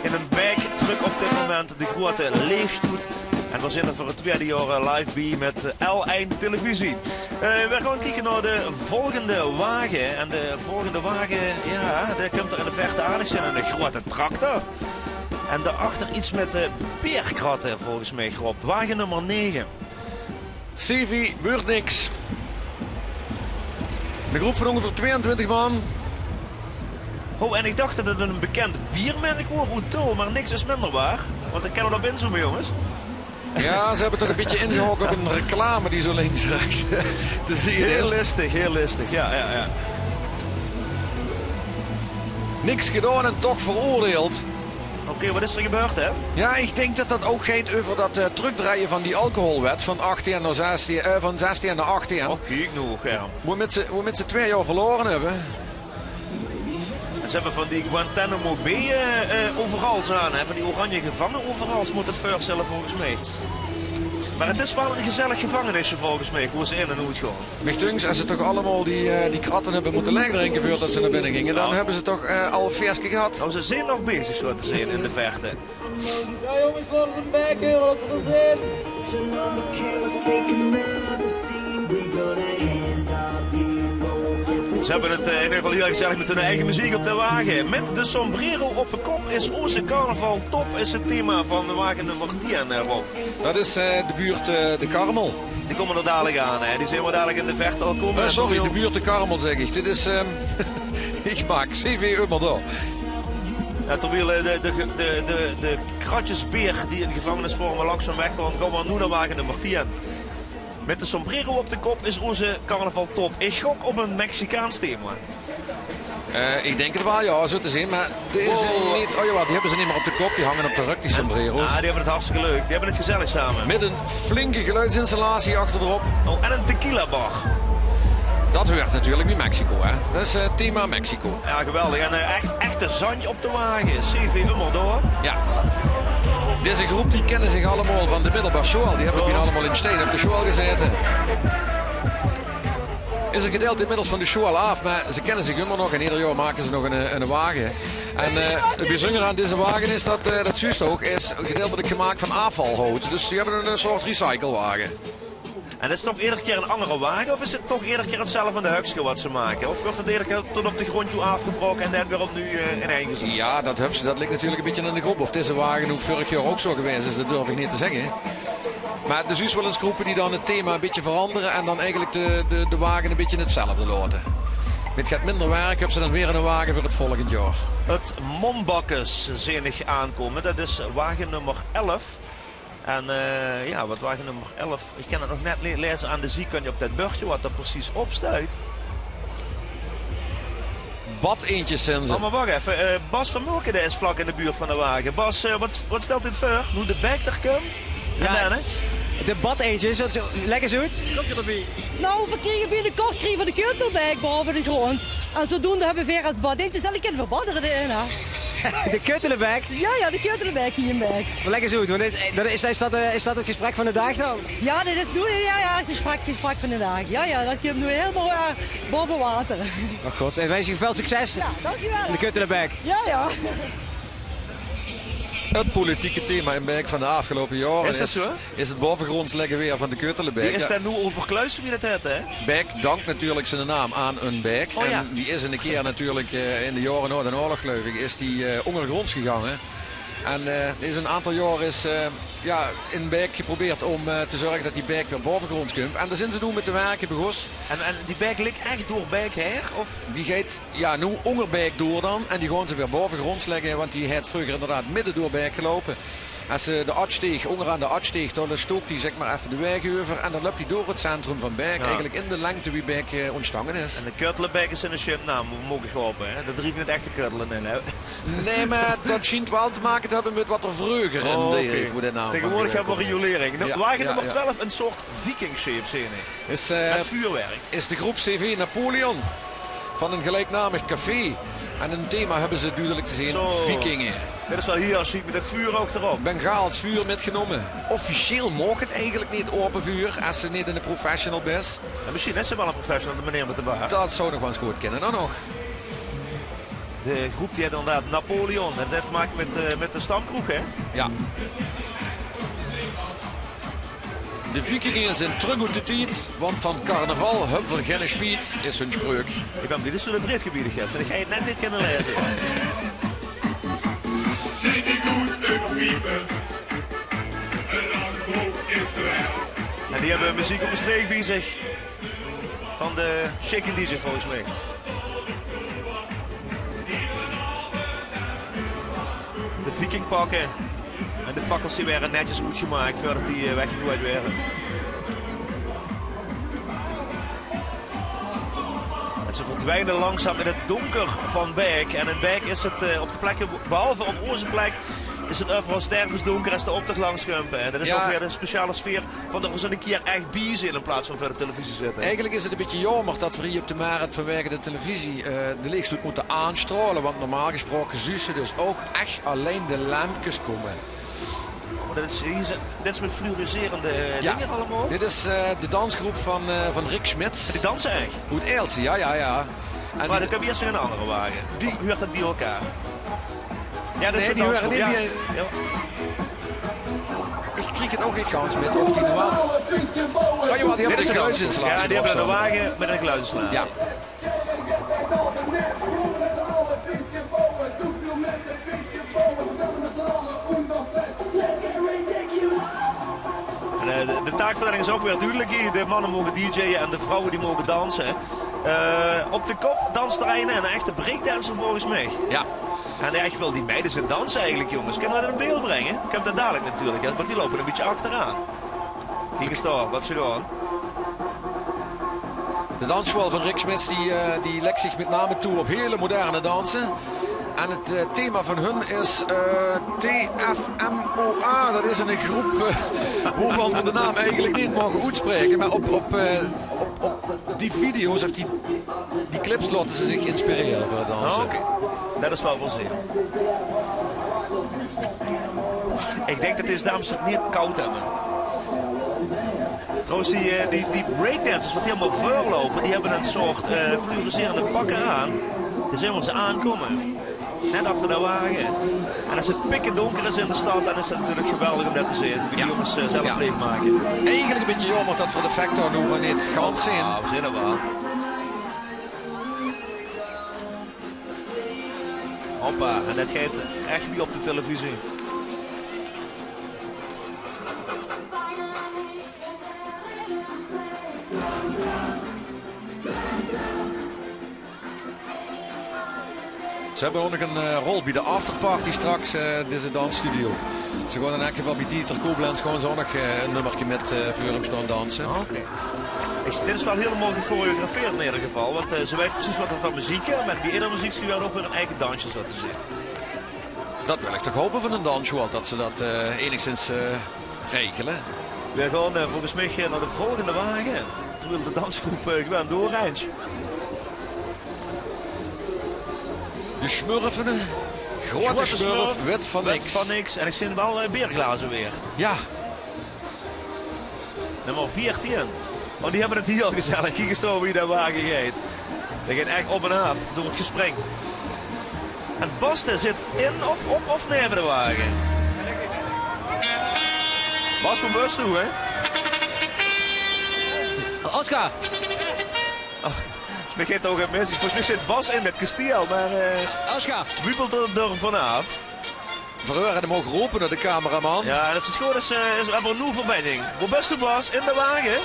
In ein Baek trök op dit moment de groeate leegstoet. En veer zitte veur 't twiede jaor, eh, live bie mit, eh, L ein Televisie. Eh, veer gaon kieke nao de volgende wage. En de volgende wage, jao, dae kump d'r in de verte aardig zeen. Eine groeate tractor. En daoachter get mit, eh, beerkratte, volges mich, Rob. Wage nummer nege. Sevi, Wuurt Niks. 'Ne groep van óngeveer twieëntwintig man. Oh, en ich dach det 't ein bekènd beermerk waor oet Tull, mer niks is minder waor. Want ich kin 't op inzoome, jónges. Jao, ze höbbe toch e bietje ingehok op ein reclame die zo links-rechs te zeen is. Hiel listig, hiel listig. Jao, jao, jao. Niks gedaon en toch veroordeeld. Oké, waat is d'r gebeurd, hè? Jao, ich dink det det ouch geit euver det, eh, trökdrejje van die alcoholwet van achttieën nao zestieën, eh, van zestieën nao achttieën. Och, kiek noe, Germ. Woemet ze, woemet ze twieë jaor verlaore höbbe. En ze höbbe van die Guantanamo Bay, eh, eh, overals aan, hè? Van die oranje gevange overals, mót 't veurstelle, volges mich. Mer 't is waal ein gezellig gevangenisje, volges mich, wo ze in en oet gaon. Mich dunkt, es ze toch allemaol die, eh, die kratte höbbe mótte laegdrinke veurdet ze nao binne ginge, dan höbbe ze toch, eh, al e fieëske gehad. Oh, ze zeen nog bezig, zo te zeen, in de verte. Jao, jónges, laot ós ein bietje hure wat v'r zeen. Ze höbbe 't, eh, in eder geval hiel gezellig mit hun eige meziek op de wage. Mit de sombrero op de kop is ózze carnaval top, is 't thema van wage nummer tieën, eh, Rob. Det is, eh, de buurt, eh, de Karmel. Die kómme d'r dalik aan, hè. Die zeen v'r dalik in de verte al kómme. Eh, sorry, de buurt de Karmel, zèk ich. Dit is, ehm, ich maak C V Ummer dao. Jao, terwiel, eh, de, de, de, de, de kratjes beer die in gevangenisvorm langzaam weggaon, gaon v'r noe nao wage nummer tieën. Mit de sombrero op de kop is ózze carnaval top. Ich gok op ein Mexicaans thema. Eh, ich dink 't waal, jao, zo te zeen, mer d'r is 'r neet. Oh jawaal, die höbbe ze neet mieër op de kop, die hange op de rök, die sombrero's. Jao, die höbbe 't hartstikke leuk. Die höbbe 't gezellig same. Mit ein flinke geluidsinstallatie achter d'rop. Oh, en ein tequilabar. Det huuert natuurlik bie Mexico, hè. Det is, eh, thema Mexico. Jao, geweldig. En, eh, ech, echte zandj op de wage. C V Ummer dao. Jao. Deze groep die kinne zich allemaol van de middelbaar sjoal. Die höbbe hie allemaol in Stein op de sjoal gezaete. Is 'n gedeilte inmiddels van de sjoal aaf, mer ze kinne zich ummer nog en eder jaor make ze nog 'n, 'n wage. En, eh, 't bezunjere aan deze wage is det, eh, det zuus se ouch, is gedeiltelik gemaak van aafvalhout. Dus die höbbe 'n, 'n soort recyclewage. En is 't toch eder kier 'n angere wage of is 't toch eder kier 'tzelfde hukske wat ze make? Of wuuert 't eder kier tot op de gróndj toe aafgebraoke en dan weer opnuuj, eh, inein gezat? Jao, det höbs se, det ligk natuurlik 'n bietje aan de groep. Of deze wage noe veurig jaor ouch zo gewaes is, det durf ich neet te zègke. Mer d'r zuus waal ins groepe die dan 't thema 'n bietje verangere en dan eigelik de, de, de wage 'n bietje 'tzelfde laote. Mit get minder werk höbs se dan weer 'ne wage veur 't volgend jaor. 't Mombakkes zeen ich aankómme, det is wage nummer elf. En, eh, jao, wat wage nummer elf? Ich kin 't nog net neet laeze aan de ziekantj op det bördje wat d'r precies op steit. Badeentjes zeen ze. Oh, mer wach effe. Eh, Bas Vermulken, dae is vlak in de buurt van de wage. Bas, eh, wat, wat stelt dit veur? Noe de baek d'r kump? Jao, en dan, hè? De badeentjes, dat, lèk ins oet. Koekje d'rbie. Nou, veer kriege binnekort kriege veer de Keutelbaek baove de gróndj. En zodoende höbbe veer es badeentjes, en die kinne veer baddere d'rin, hè. De Keutelbaek? Jao, jao, de Keutelbaek hie in Baek. Mer lèk ins oet, want is, is, is dat, eh, is dat 't gesprek van de daag dan? Jao, dat is noe, jao, jao, 't gesprek, gesprek van de daag. Jao, jao, dat kump noe hielemaol, eh, baove water. Och god, en wens ich uch väöl succes. Jao, dankjewel. In de Keutelbaek. Jao, jao. 't Politieke thema in Baek van de aafgeloupe jaore is, is 't bovegronds lègke weer van de Keutelbaek. Wie is dat noe euverkluis, wie dat hèt, hè? Baek dank natuurlik ziene naam aan ein baek. Oh, jao. En die is 'ne kier natuurlik, eh, in de jaore nao d'n oorlog, geluif ich, is die, eh, óngergronds gegange. En, eh, is 'n aantal jaor is, eh, jao, in Baek geprobeerd óm, eh, te zörge dat die baek weer bovegronds kump. En dao zeen ze noe mit te werke begós. En, en die baek ligk ech door Baek haer, of? Die geit, jao, noe ónger Baek door dan. En die gaon ze weer bovegronds lègke, want die haet vreuger inderdaad midde door Baek geloupe. Es ze de Atsteeg, óngeraan de Atsteeg, dan sjtook die, zègk mer, effe de waeg euver en dan löp die door 't centrum van Baek, eigelik in de lengte wie Baek, eh, óntstange is. En de Kurtelenbaek is in de sjim, nou, mo-, moge ich hope, hè. Dao drieve neet echte kurtele in, hè. Nae, mer dat sjient waal te make te höbbe mit wat d'r vreuger in de, veur de naam van Tegenwoordig höbbe v'r riolering. Wage nummer twelf, ein soort vikingsjeep, zeen ich. Is, eh, is de groep C V Napoleon van ein gelijknamig café. En ein thema höbbe ze dudelik te zeen: vikinge. Dit is waal hieël sjiek mit 't vuur ouch d'rop. Bengaals vuur mitgenómme. Officieel maag 't eigelik neet, aope vuur, es se neet eine professional bis. En mesjien is 't waal eine professional, de meneer mit de baard. Dat zou nog waal ins good kinne, dan nog. De groep die haet inderdaad Napoleon. En dat maak mit, eh, mit de stamkroeg, hè? Ja. De vikinge zeen trök oet de tied, want van carnaval höbbe v'r geine spiet, is hun spreuk. Ich bin blie dat ze de breef gebiedig höbbe, want ich haw 't net neet kinne laeze. Zit ik goed te piepen? Een lang broek is er wel. En die höbbe meziek op de streek bie zich. Van de Shakin' D J volges mich. De vikingpakke en de fakkels die waere netjes oetgemaak veurdat die, eh, weggegoeid waere. En ze verdwijnen langzaam in het donker van Baek. En in Baek is het, eh, op de plekken, behalve op onze plek, is het overal stervensdonker es de optocht langs kump, hè. Dat is ouch weer de speciale sfeer van d'r ins ein kier ech bie zeen in plaats van veur de televisie zitte. Eigelik is 't ein bietje jaomer dat v'r hie op de Merret vanwege de televisie, eh, de leechstoot mótte aanstraole, want normaal gesproke zuus se dus ouch ech allein de lempkes kómme. Oh, dat is, hie zeen, dit is mit fluoriserende, eh, dinger allemaol? Dit is, eh, de dansgroep van, eh, van Rick Schmidt. Die danse ech? Oet Aelse, ja, ja, ja. En mer die, dan kump hie ins ein anger wage. Of huuert dat bie-ein? Ja, dat is de dansgroep. Nae, die huuere neet bie-ein. Ja. Ich krieg 't ouch neet gans mit of die noe waal. Oh, jawaal, die höbbe ein geluidsinstallatie. Ja, die höbbe ein wage mit ein geluidsinstallatie. Ja. En, eh, de, de taakverdeling is ouch weer dudelik hie. De manne moge D J'en en de vrouwe die moge danse. Eh, op de kop danst d'r eine, ein echte breakdancer volges mich. Ja. En ja, ich wil die meide zeen danse eigelik, jónges. Kinne v'r dat in beeld bringe? Kump dat dalik natuurlik, hè, want die loupe ein bietje achteraan. Kiek ins dao, wat ze doon. De dansschool van Rick Schmidt die, eh, die lègk zich mit name toe op hele moderne danse. En 't, eh, thema van hun is, eh, T F M O A. Dat is ein groep, eh, wovan v'r de naam eigelik neet moge oetspraeke. Mer op, op, eh, op, op die video's of die, die clips laote ze zich inspirere veur 't danse. Ah, oké. Dat is waal plezeer. Ich dink dat dees dames 't neet kaod höbbe. Trouwens, die, eh, die, die breakdancers wat hie allemaol veurloupe, die höbbe ein soort, eh, fluoriserende pakke aan. Die zeen v'r ze aankómme. Net achter de wage. En es 't pikkendonker is in de stad, dan is dat natuurlik geweldig óm dat te zeen. Wie die jónges, eh, zelf leechmake. Eigelik ein bietje jaomer dat v'r de factor noe van neet gans zeen. Ja, v'r zeen d'r waal. Hoppa, en dat geit ech wie op de televisie. Ze höbbe ouch nog ein, eh, rol bie de afterparty straks, eh, deze dansstudio. Ze gaon in elk geval bie Dieter Koblenz gewoon zo nog, eh, ein nummerke mit, eh, veur häöm staon danse. Oké. Ich, dit is waal hielemaol gechoreografeerd in eder geval, want, eh, ze weite precies wat v'r van meziek höbbe. Mer bie eder meziekske ouch weer ein eige dansje, zo te zègke. Dat wil ich toch hope van ein dansschool, dat ze dat, eh, enigszins, eh, regele. V'r gaon, eh, volges mich, eh, nao de volgende wage. Terwiel de dansgroep, eh, gewoon doorreint. De Smurfe. Grote Smurf, wit van niks. En ich zeen waal, eh, beerglaze weer. Ja. Nummer veertien. Oh, die höbbe 't hieël gezellig. Kiek ins dao wie dae wage geit. Dae geit ech op en aaf door 't gespring. En Bas, dae zit in of op of neve de wage. Bas, wo bös doe, hè? Oscar! Ach, is mich toch 't mis. Volges mich zit Bas in det kestiel, mer, eh, Oscar! Wiebelt d'r, d'r vanaaf. V'r heure 'm ouch rope nao de cameraman. Ja, det is good. Is, eh, is, höbbe v'r noe verbinding. Wo bös doe, Bas? In de wage?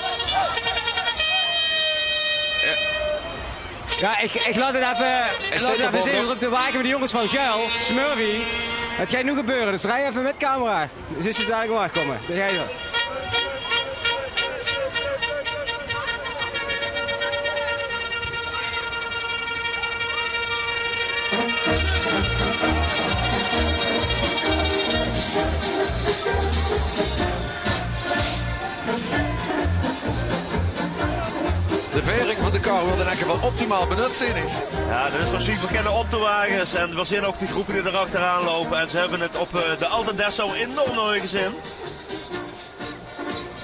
Ja. Ja, ich, ich laot 't effe, ich laot 't effe zeen op de wage mit de jónges van Geul, Smurfy. 't Geit noe gebeure, dus rij effe mit camera. Zis se dalik waor kómme. Dao geit 'r. De vering van de kar weurt in eder geval optimaal benut, zeen ich. Ja, dat is precies. We kennen op de wagens en we zien ook de groepen die er achteraan lopen. En ze hebben het op eh, de Alta Dessau enorm naar hun gezin.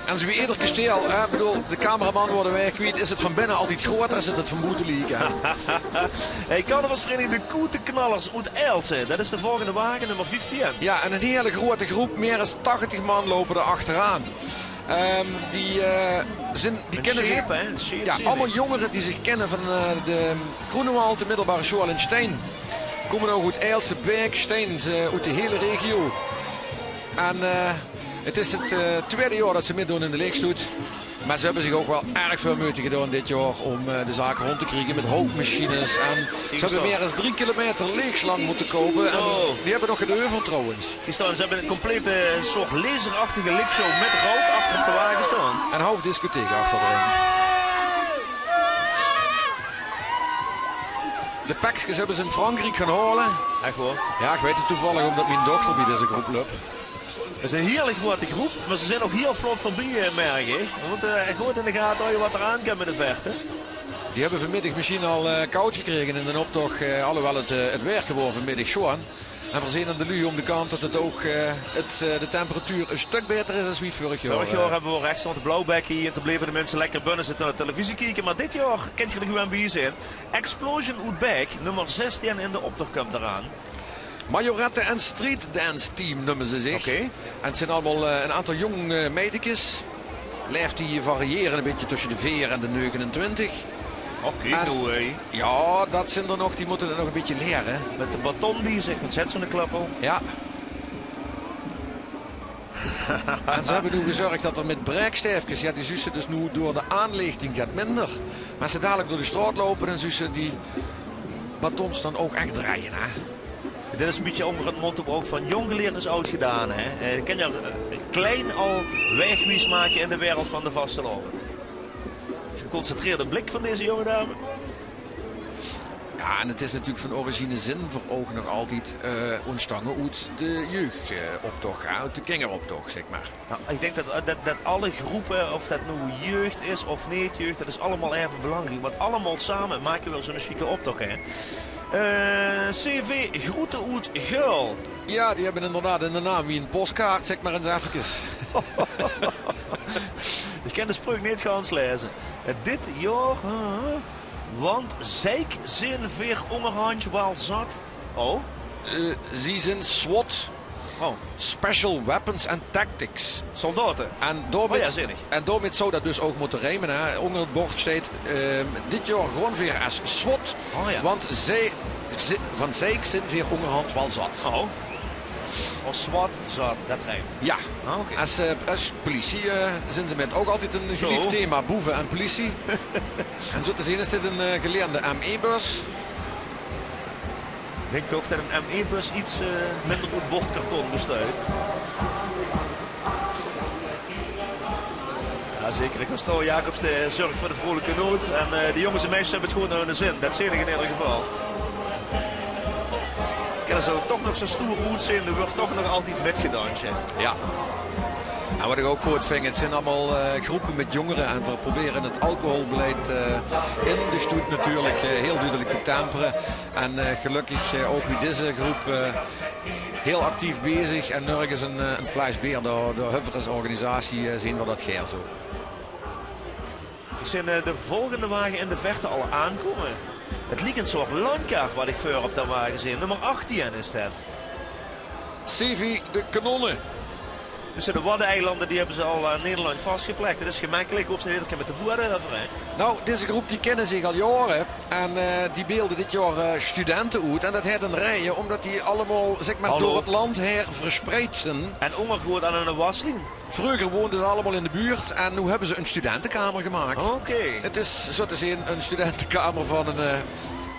En zoe wie eder kasteel, hè, bedoel, de cameraman weurt 'm weer kwiet, is 't van binne altied groter es 't van boete liek, hè. Hey, carnavalsvereniging De Koeteknallers oet Aelse. Dat is de volgende wagen, nummer vieftien. Ja, en 'n hele groete groep, mier es tachtig man lope d'r achteraan. Ehm, die eh, zin, die kinne zich, ja, allemaol jóngere die zich kinne van eh, de Groenewald, de middelbare sjoal in Stein. Kómme ouch oet Aelse, Baek, Stein, ze, oet de hele regio. En eh, 't is 't eh, twiede jaor dat ze mitdoon in de leegstoet. Mer ze höbbe zich ouch waal erg väöl meujte gedaon dit jaor óm eh, de zaak rónd te kriege mit houkmachines. En ze höbbe mier es drie kilometer leegslang mótte koupe. En die höbbe nog get euver trouwens. Die staon, ze höbbe 'n complete soort laserachtige lichshow mit rouk achter op de wage staon. En half discotheek achter d'rin. De pekskes höbbe ze in Frankriek gaon haole. Ech waor? Ja, ich weit 't toevallig ómdat mien dochter bie deze groep löp. 't Is 'n hierlik groete groep, mer ze zeen ouch hiel vlot veurbie, eh, merk ich. Want eh, good in de gate haoje wat d'r aan kump in de verte. Die höbbe vanmiddig mesjien al eh, kaod gekrege in d'n optoch, eh, alhoewel 't eh, 't waer waor vanmiddig sjoon. En veer zeen aan de luuj óm de kant dat 't ouch eh, 't eh, de temperatuur e stök baeter is es wie vörig jaor. Vörig jaor eh. Höbbe veer rech staon te blauwbekke hie en toen bleve de minse lekker binne zitte nao de televisie kieke. Mer dit jaor kint geer d'r gewoon bie zeen. Explosion oet Baek, nummer zestien in de optoch, kump d'raan. Majorette en Street Dance Team neume ze zich. Oké. En 't zeen allemaol eh, 'n aantal jóng eh, meidekes. Laeftiede variëre e bietje tösse de veer en de neugenentwintig. Oké, en, no way. Ja, dat zeen d'r nog, die mótte 't nog e bietje liere. Mit de baton bie zich, want ze haet zoe'n klappel. Ja. En ze höbbe noe gezörg dat d'r mit braekstaefkes, ja, die zuus se dus noe door de aanlichting get minder. Mer es ze dalik door de straot loupe, dan zuus se die batons dan ouch ech drejje, hè. Dit is e bietje ónger 't motto ouch van jóng gelierd is oud gedaan, hè. Eh, je kan je eh, klein al wegwies make in de wereld van de vastelaovend. Geconcentreerde blik van deze jonge dame. Ja, en 't is natuurlik van origine zeen veer ouch nog altied eh, óntstange oet de jeugdoptoch, hè, oet de kingeroptoch, zeg mer. Nou, ik denk dat, dat, dat alle groepen, of dat nou jeugd is of niet jeugd, dat is allemaal even belangrijk. Want allemaal samen maken we zo'n chique optocht, hè. Eh, C V Groeten oet Geul. Ja, die hebben inderdaad een naam wie een postkaart, zeg maar eens even. Ik kan de spreuk niet gans lezen. Eh, dit jaar, huh? Want zeik zin veer óngerhandj waal zat. Oh? Eh, zie zin SWAT. Oh. Special Weapons and Tactics. Soldaten. En daomit, oh ja, zin ich. En daomit zou dat dus ouch mótte rieme, hè. Ónger 't bord steit, ehm, dit jaor gaon veer es SWAT, oh ja, want zie, zie, van zeik zin veer óngerhandj waal zat. Oh. As SWAT, zat, dat riemp. Ja. Ah, oké. Es, eh, es politie eh, zin ze mit ouch altied ein gelief thema, boeve en politie. En zo te zeen is dit ein eh, geleende M E-bus. Ik denk toch dat een M E-bus iets eh, minder oet bordkarton besteit. Ja, zeker. Ik was Thor Jacobs, de zorg voor de vrolijke noot. En eh, de jongens en meisjes hebben het gewoon naar hun zin. Dat zeen ik in ieder geval. Kinne ze toch nog zo stoer oetzeen, d'r wuuert toch nog altied mitgedansj, hè. Ja. En wat ik ouch good ving, 't zeen allemaol eh, groepe mit jóngere en veer probere 't alcoholbeleid eh, in de stoet natuurlik eh, hiel dudelik te tempere. En eh, gelökkig eh, ouch wie deze groep eh, hiel actief bezig en nörges ein, eh, ein fles beer, dao, dao höbbe veer es organisatie eh, zeen veer dat gaer zo. Ik zeen eh, de volgende wage in de verte al aankomme. 't Liek ein soort landkaart wat ik veur op de wage zeen. Nummer achttien is dat. C V de Kanonne. Dus de Waddeneilande, die höbbe ze al aan Nederland vasgeplek. Det is gemekkelik, hoof ze neet eder kier mit de boere euver, hè? Nou, deze groep die kinne zich al jaore. En eh, die beelde dit jaor eh, studente oet. En det haet ein reje, ómdet die allemaol, zèk mer, door het land haer verspreid zeen. En óngergehoord aan ein waslien. Vreuger woonde ze allemaol in de buurt en noe höbbe ze ein studentekamer gemaak. Oké. Het is, zo te zeen, ein studentekamer van ein eh,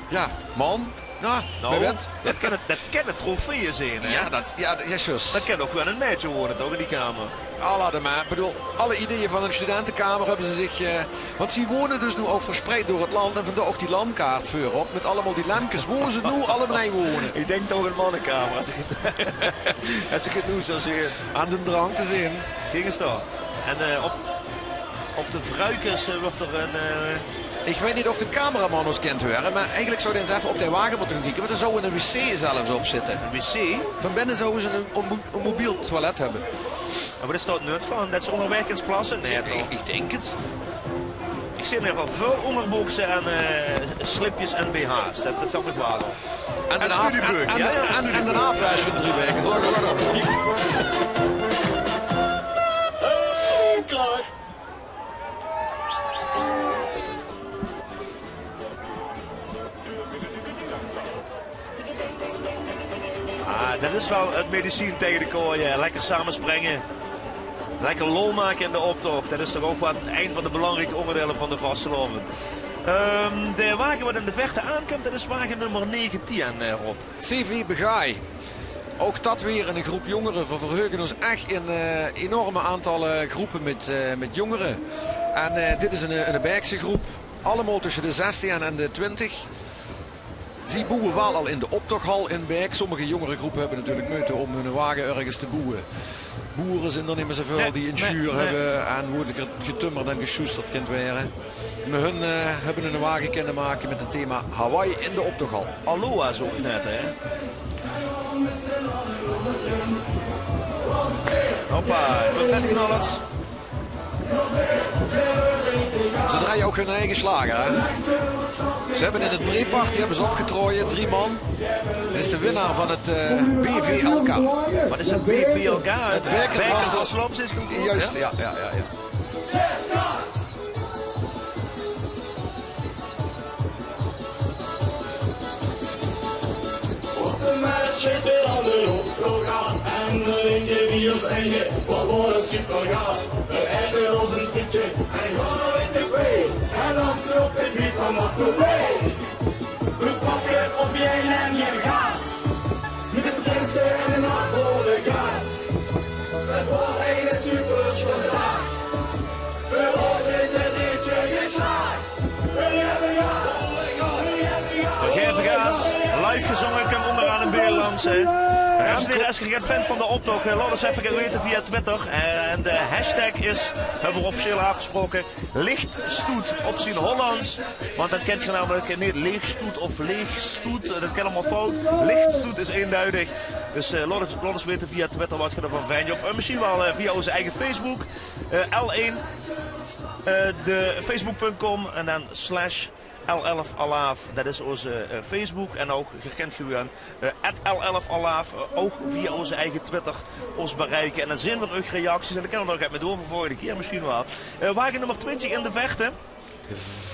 ja, man. Ja, nou, det kinne, det kinne trofeeë zeen, hè? Ja, det, ja, det, ja, zjus. Det kin ouch waal ein maedje wone, toch, in die kamer? Alla de maar. Ik bedoel, alle ideeën van ein studentekamer höbbe ze zich eh, want ze wone dus noe ouch verspreid door het land en vandaar ouch die landkaart veurop mit allemaol die lempkes wo ze noe allemaol in wone. Ik dink toch ein mannekamer, as ik het, as ik het noe zo zeen. Aan de drank te zeen. Kiek ens dao. En eh, op, op de vruikes eh, wuuert er ein eh, Ik weit neet of de cameraman ós kint hure, maar eigelik zou dae ens effe op de wage mótte gaon kieke, want d'r zou ein wc zelfs op zitte. Ein wc? Van binne zouwe ze ein, ein mo-, ein mobiel toilet höbbe. Mer waat is dao het nut van? Det ze óngerwaeg kins plasse? Nae, toch? Ik, ik dink het. Ik zeen in eder geval väöl óngerboekse en eh, slipjes en bh's. Det, det snap ik waal. En ein studiebeuk. En, en, ja, ja, en, en ein aafwaes van drie waeke. Zorg er maar op. Ah, det is waal het medicien taenge de koeie. Lekker same springe. Lekker lol make in de optoch. Det is toch ouch waal ein van de belangrieke óngerdeile van de vastelaovend. Ehm, de wage waat in de verte aankump, det is wage nummer negentien, eh, Rob. C V Begaai. Ouch det weer ein groep jóngere. Veer verheuge ós ech in eh, enorme aantalle groepe mit, eh, mit jóngere. En eh, dit is ein, ein Baekse groep. Allemaol tösse de zestien en de twintig. Ze boewe waal al in de optochhal in Baek. Sommige jóngere groepe höbbe natuurlik meujte óm hun wage örges te boewe. Boere zeen d'r neet mee zoväöl die ein sjuur höbbe en wo d'r getummerd en gesjoesterd kint waere. Mer hun eh, höbbe ein wage kinne make mit het thema Hawaï in de optochhal. Aloha zoe net, hè? Hoppa, confettiknallers. Ze drejje ouch hun eige sjlager, hè? Ze höbbe in het Breeparty höbbe ze opgetraoje, drie man. Det is de winnaar van het eh, B V L K. Waat is het B V L K? Het Baeker Vastelaovend. Juist, ja, ja, ja, ja. Op de markt zit er al de hoofdprogram en de winkeliers denken, wat voor een supergaaf. We eten ons een frietje en gaan weer tevreden. En dan zo op het gebied van Marco B. We pakken ons bien en je gaas. Met de prinsen en de nacht voor de gaas. Het wordt een superspeeldag. Bij ons is het liedje geslaagd. We hebben gaas. We hebben gaas. Gaeve gaas. Live gezónge, kump óngeraan in Beerlands, hè. Dames en hiere, es geer get vindj van de optoch, eh, laot ós effe get weite via Twitter. En de hashtag is, höbbe veer officieel aafgesproke, Lichtstoet op zien Hollands. Want det kint geer namelik neet leegstoet of leegstoet. Det kin allemaol fout. Lichtstoet is einduidig. Dus eh, laot ós, laot ós weite via Twitter waat geer d'rvan vindj. Of eh, mesjien waal eh, via ós eige Facebook. Eh, L één, eh, de facebook punt com en dan slash L elf Alaaf. Det is ós eh, Facebook. En ouch, geer kint gewoon eh, at L elf Alaaf, eh, ouch via ós eige Twitter ós bereike. En dan zeen veer eur reacties en dan kinne veer d'r get mit doon veur volgende kier mesjien waal. Eh, wage nummer twintig in de verte.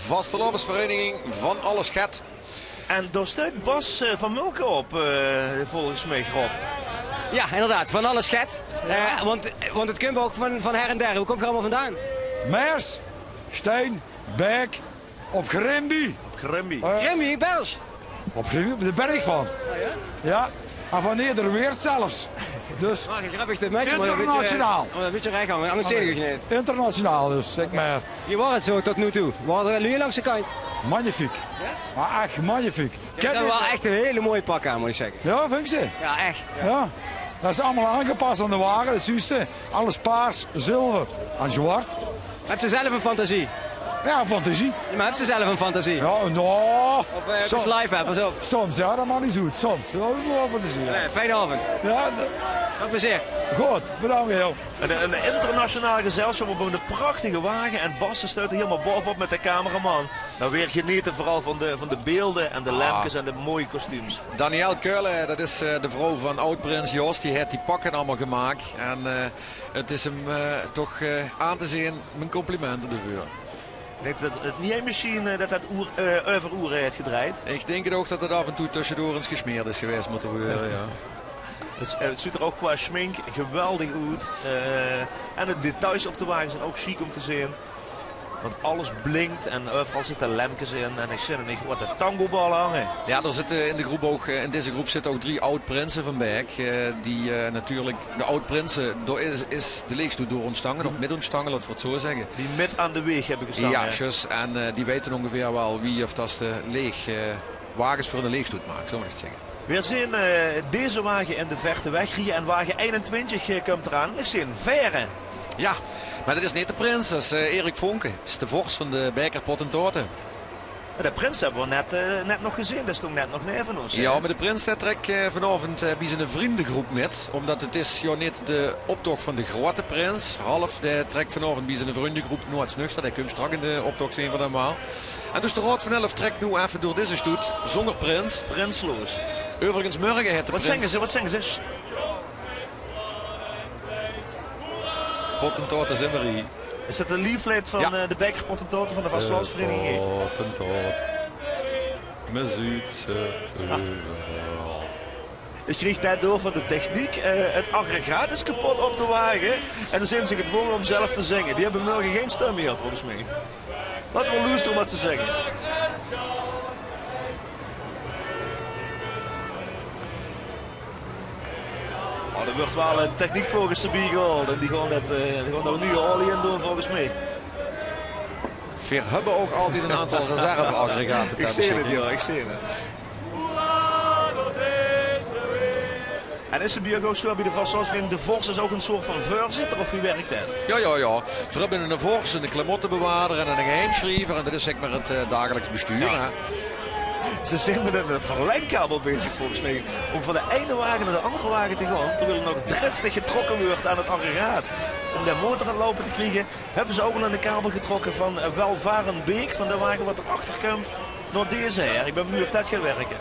Vastelaovesvereiniging Van Alles Get. En dao steit Bas eh, van Mulken op, eh, volges mich, Rob. Ja, inderdaad, Van Alles Get. Eh, want, want het kump ouch van, van her en der. Wo kump geer allemaol vandaan? Mers, Stein, Baek, op Grimby. Op Grimby. Eh, Grimby, Bels. Op Grimby, dao bin ik van. Ja. En van Nederweert zelfs. Dus internationaal. Internationaal dus, zeg maar. Wie waor het zo tot noe toe? Waore d'r luuj langs de kantj? Magnifiek. Ja? Maar echt magnifiek. Ze höbbe waal ech ein hiel mooi pak aan, mót ik zegge. Ja, vinjs se? Ja, ech. Ja. Det is allemaol aangepas aan de wage, det zuus se. Alles paars, zilver en zwart. Höbs se zelf ein fantasie? Ja, fantasie. Ja, maar hebt ze zelf een fantasie? Ja, nou. Of eh, soms, live hebben, zo. Soms, ja, dat maakt niet zo goed. Soms, ja, dat is wel fantasie. Ja. Nee, fijne avond. Ja, dat... Veel plezier. Goed, bedankt, joh. Een, een internationaal gezelschap op een prachtige wagen. En Bas staat er helemaal bovenop met de cameraman. Nou, weer genieten vooral van de, van de beelden en de lempjes en de mooie kostuums. Danielle Keulen, dat is eh, de vrouw van oud-prins Jos. Die heeft die pakken allemaal gemaakt. En eh, het is hem eh, toch eh, aan te zien. Mijn complimenten ervoor. Ik denk dat het niet een machine eh, dat dat oer, eh, over oer heeft gedraaid. Ik denk het ook dat het af en toe tussendoor eens gesmeerd is geweest, moet er gebeuren, ja. Het, het ziet er ook qua schmink geweldig uit. Eh, en de details op de wagen zijn ook chic om te zien. Want alles blinkt en overal zitten lampjes in. En ik zit er niet wat de tangobal hangen. Ja, er zitten in de groep ook, eh, in deze groep zitten ook drie oud-prinsen van Baek. Eh, die eh, natuurlijk, de oud-prinsen, daar is, is de leegstoet door ontstangen, of met ontstangen, laten we het zo zeggen. Die met aan de weeg hebben gestaan. Ja, juist. En eh, die weten ongeveer wel wie of dat ze leeg, eh, wagens voor de leegstoet maken, zo moet ik het zeggen. We zien eh, deze wagen in de verte wegrijden en wagen eenentwintig eh, komt eraan. Ik zie een Vere. Ja, maar dat is niet de prins, dat is eh, Erik Vonken. Dat is de vors van de Baeker Pottentoten. De prins hebben we net, eh, net nog gezien, dat stond net nog neven ons. Ja, maar de prins die trekt eh, vanavond eh, bij zijn vriendengroep met, omdat het is ja, niet de optocht van de grote prins. Half die trekt vanavond bij zijn vriendengroep nooit nuchter, die komt straks in de optocht zien van allemaal. En dus de Raad van Elf trekt nu even door deze stoet, zonder prins. Prinsloos. Overigens, morgen heeft de prins... Wat zeggen ze, wat zeggen ze? Pottentoten Zimmerie. Is dat de leaflet van eh, de Baeker Pottentoten van de vastelaovesvereniging? Pottentoten. Me zuut ze overal. Ik kreeg net door van de techniek, eh, het aggregaat is kapot op de wagen. En dan zijn ze gedwongen om zelf te zingen. Die hebben morgen geen stem meer, volgens mij. Laten we loesteren wat ze zeggen. Oh, er wordt wel een techniekploog is erbij gehaald. En die gaan dat, eh, die gaan daar nu olie in doen, volgens mij. We hebben ook altijd een aantal reserveaggregaten. Ik zie het, ja, ik zie het. En is het bij ook zo bij de vastelaovesvereniging, de vors is ook een soort van voorzitter, of wie werkt dat? Ja, ja, ja. We hebben een vors, een klamottenbewaarder en een geheimschrijver. En dat is zeg maar het eh, dagelijks bestuur. Ja. Hè? Ze zijn met een verlengkabel bezig volgens mij. Om van de ene wagen naar de andere wagen te gaan. Terwijl er nog driftig getrokken wordt aan het aggregaat. Om de motor aan het lopen te krijgen, hebben ze ook al aan de kabel getrokken van eh, welvarend Beek. Van de wagen wat erachter komt, naar deze her. Ik ben benieuwd of dat gaat werken.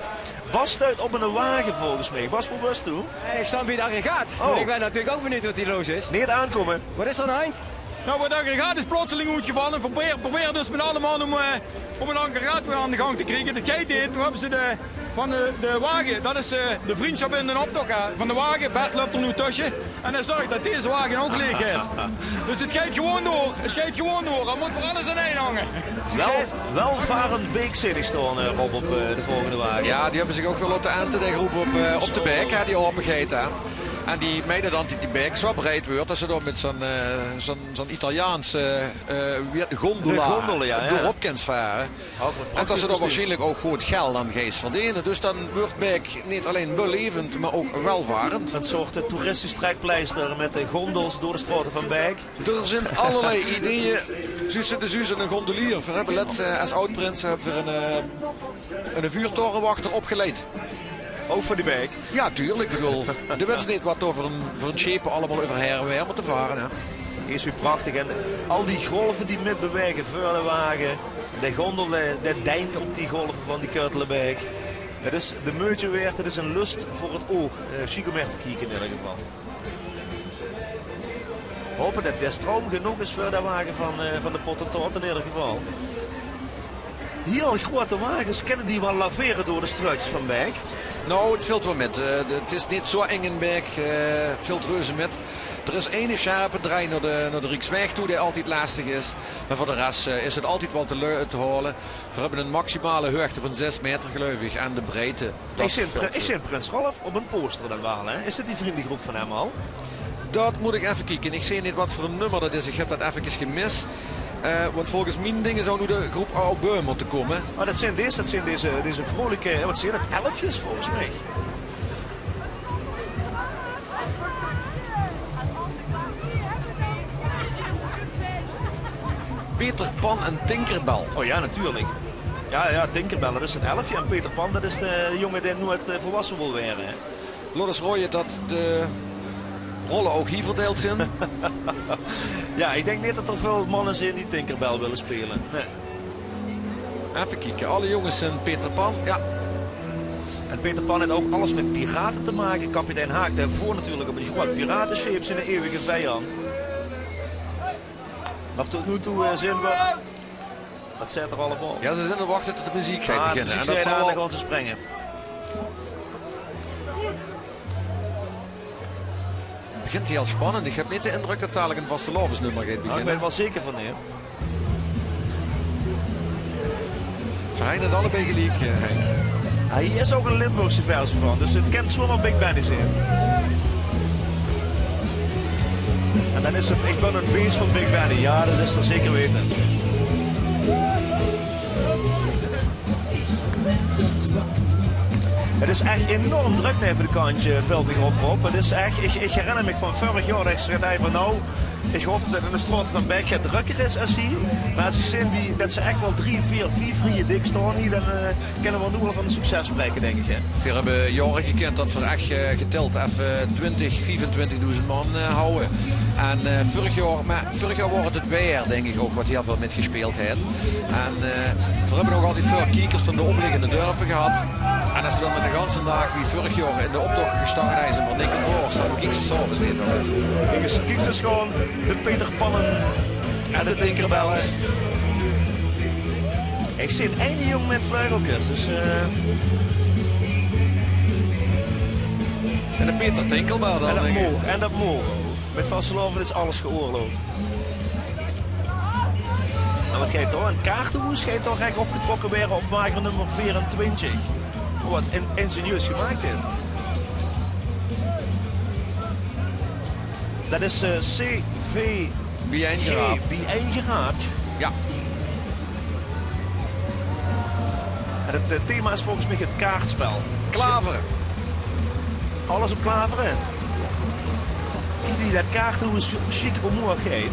Bas stuit op een wagen volgens mij. Bas, hoe was toe? Hey, ik sta bij het aggregaat. Oh. Ik ben natuurlijk ook benieuwd wat hier los is. Niet aankomen. Wat is er aan de hand? Nou, het aggregaat is plotseling uitgevallen. We proberen, proberen dus met alle man om, eh, om het aggregaat weer aan de gang te krijgen. Dat geit niet. Toen hebben ze de, van de, de wagen, dat is eh, de vriendschap in de optocht, hè. Van de wagen, Bert loopt er nu tussen. En hij zorgt dat deze wagen ook leeg is. Dus het gaat gewoon door. Het gaat gewoon door. Er moet voor alles aan één hangen. Wel, welvarend Beek zit ik staan, eh, Rob, op eh, de volgende wagen. Ja, die hebben zich ook wel laten aan te de groep op, eh, op de Beek, hè, die open geit, hè. En die menen dan dat die Beek zo breed wordt dat ze door met zo'n eh, zo'n zo'n Italiaanse eh, weer- gondola, de gondel, ja, ja, doorop kan varen. En dat ze daar waarschijnlijk ook goed geld aan geest verdienen. Dus dan wordt Beek niet alleen belevend, maar ook welvarend. Een soort eh, toeristisch trekpleister met de gondels door de straten van Beek. Er zijn allerlei ideeën. Zuus, de Zuus en een gondelier. We hebben letzt eh, als oud-prins hebben we een, eh, een vuurtorenwachter opgeleid. Ook voor die Beek? Ja, tuurlijk. Ik bedoel, de wens niet wat over een, voor een schepen allemaal over her en weer moeten varen. Hè. Is weer prachtig. En al die golven die met bewegen voor de wagen. De gondel, eh, dat deint op die golven van die Keutelenbeek. Het is de moeite waard, het is een lust voor het oog. Eh, chic om echt te kijken in ieder geval. Hopen dat er stroom genoeg is voor de wagen van, eh, van de Pottentoten in ieder geval. Heel grote wagens kunnen die wel laveren door de struikjes van Beek. Nou, het valt wel met. Eh, de- het is niet zo eng in Beek. Eh, het valt reuze met. Er is ene scherpe draai naar de, naar de Rieksweg toe, die altijd lastig is. Maar voor de rest eh, is het altijd wel te, leu- te halen. We hebben een maximale hoogte van zes meter, geloof ik, aan de breedte. Dat is in, valt is in Prins Ralf op een poster dan wel, hè? Is dat die vriendengroep van hem al? Dat moet ik even kijken. Ik zie niet wat voor een nummer dat is. Ik heb dat even gemist. Eh, want volgens mijn dingen zou nu de groep A op B moeten komen. Maar dat zijn deze, dat zijn deze, deze vrolijke, hè, wat zijn dat? Elfjes volgens mij. Peter Pan en Tinkerbell. Oh ja, natuurlijk. Ja, ja, Tinkerbell, det is 'n elfje. En Peter Pan, det is de jonge dae noeit, eh, volwasse wil waere, hè. Laot ós raoje det de rolle ouch hie verdeild zeen. Ja, ich dink neet det d'r väöl manne zeen die Tinkerbell wille speule. Nae. Effe kieke, alle jónges zeen Peter Pan. Ja. En Peter Pan haet ouch alles mit pirate te make. Kapitein Haak, dae voer natuurlijk op 'n groeat piratesjeep, ziene eeuwige vijand. Mer tot noe toe, eh, zeen v'r... Waat zaet d'r allemaol? Ja, ze zeen te wachte tot de meziek geit beginne. En det zal waal gewoon te springe. Begint hieël spannend. Ich höb neet de indrök det dalik 'n vastelaovesnummer geit beginne. Noe, ich bin d'r waal zeker van, hè. Veer höbbe 't allebei geliek, eh, Henk. Ja, hie is ouch 'n Limburgse versie van, dus 't kin zoemer Big Benny zeen. En dan is 't, ich bin 'n bees van Big Benny. Ja, det is d'r zeker weite. 't Is ech enorm drök neve de kantj, eh, vilt mich op, Rob. 't Is ech, ich, ich herinner mich van vörig jaor det ich zoe haw van, noe, ich haop det 't in de straote van Baek get drökker is es hie. Mer es ich zeen wie, det ze ech waal drie, veer, vief rieje dik staon hie, dan, eh, kinne v'r noe waal van 'n succes spraeke, dink ich, hè. Veer höbbe jaore gekend det veer ech, eh, geteld effe twintig, viefentwintigdoezend man, eh, hawwe. En, eh, vörig jaor, mer vörig jaor waor 't 't waer, dink ich ouch, waat hieël väöl mitgespeeld haet. En, eh, veer höbbe nog altied väöl kiekers van de ómliggende dörpe gehad. En es se dan mit 'ne ganse daag wie vörig jaor in de optoch gestange höbs en vernikkeld waors, dan kieks se 's aoves neet nog ins. Kieks, kieks se gewoon de Peter Pannen en de Tinkerbellen. Ich zeen eine jóng mit vleugelkes, dus, eh. En de Peter Tinkerbell dan, en det dink ich. Maog, en det maog. Mit vastelaovend is alles geoorloofd. En waat geit dao? 'n Kaartehoes geit dao rech opgetrokke waere op wager nummer veerentwintig. Waat in-, ingenieus gemaak is. Det is, eh, C V G Biejeingeraap. Biejeingeraap. Ja. En 't, eh, thema is volges mich 't kaartspel. Klavere. Alles op klavere. Kiek wie det kaartehoes sjiek ómhoeg geit.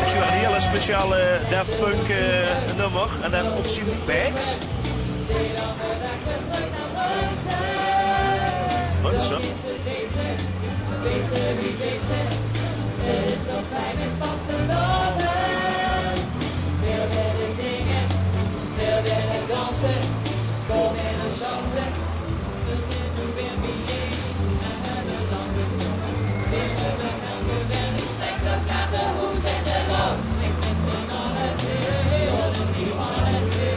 Ich huuer 'n hieël speciale Daft Punk, eh, nummer. En dan op zien Baeks. Wat is det?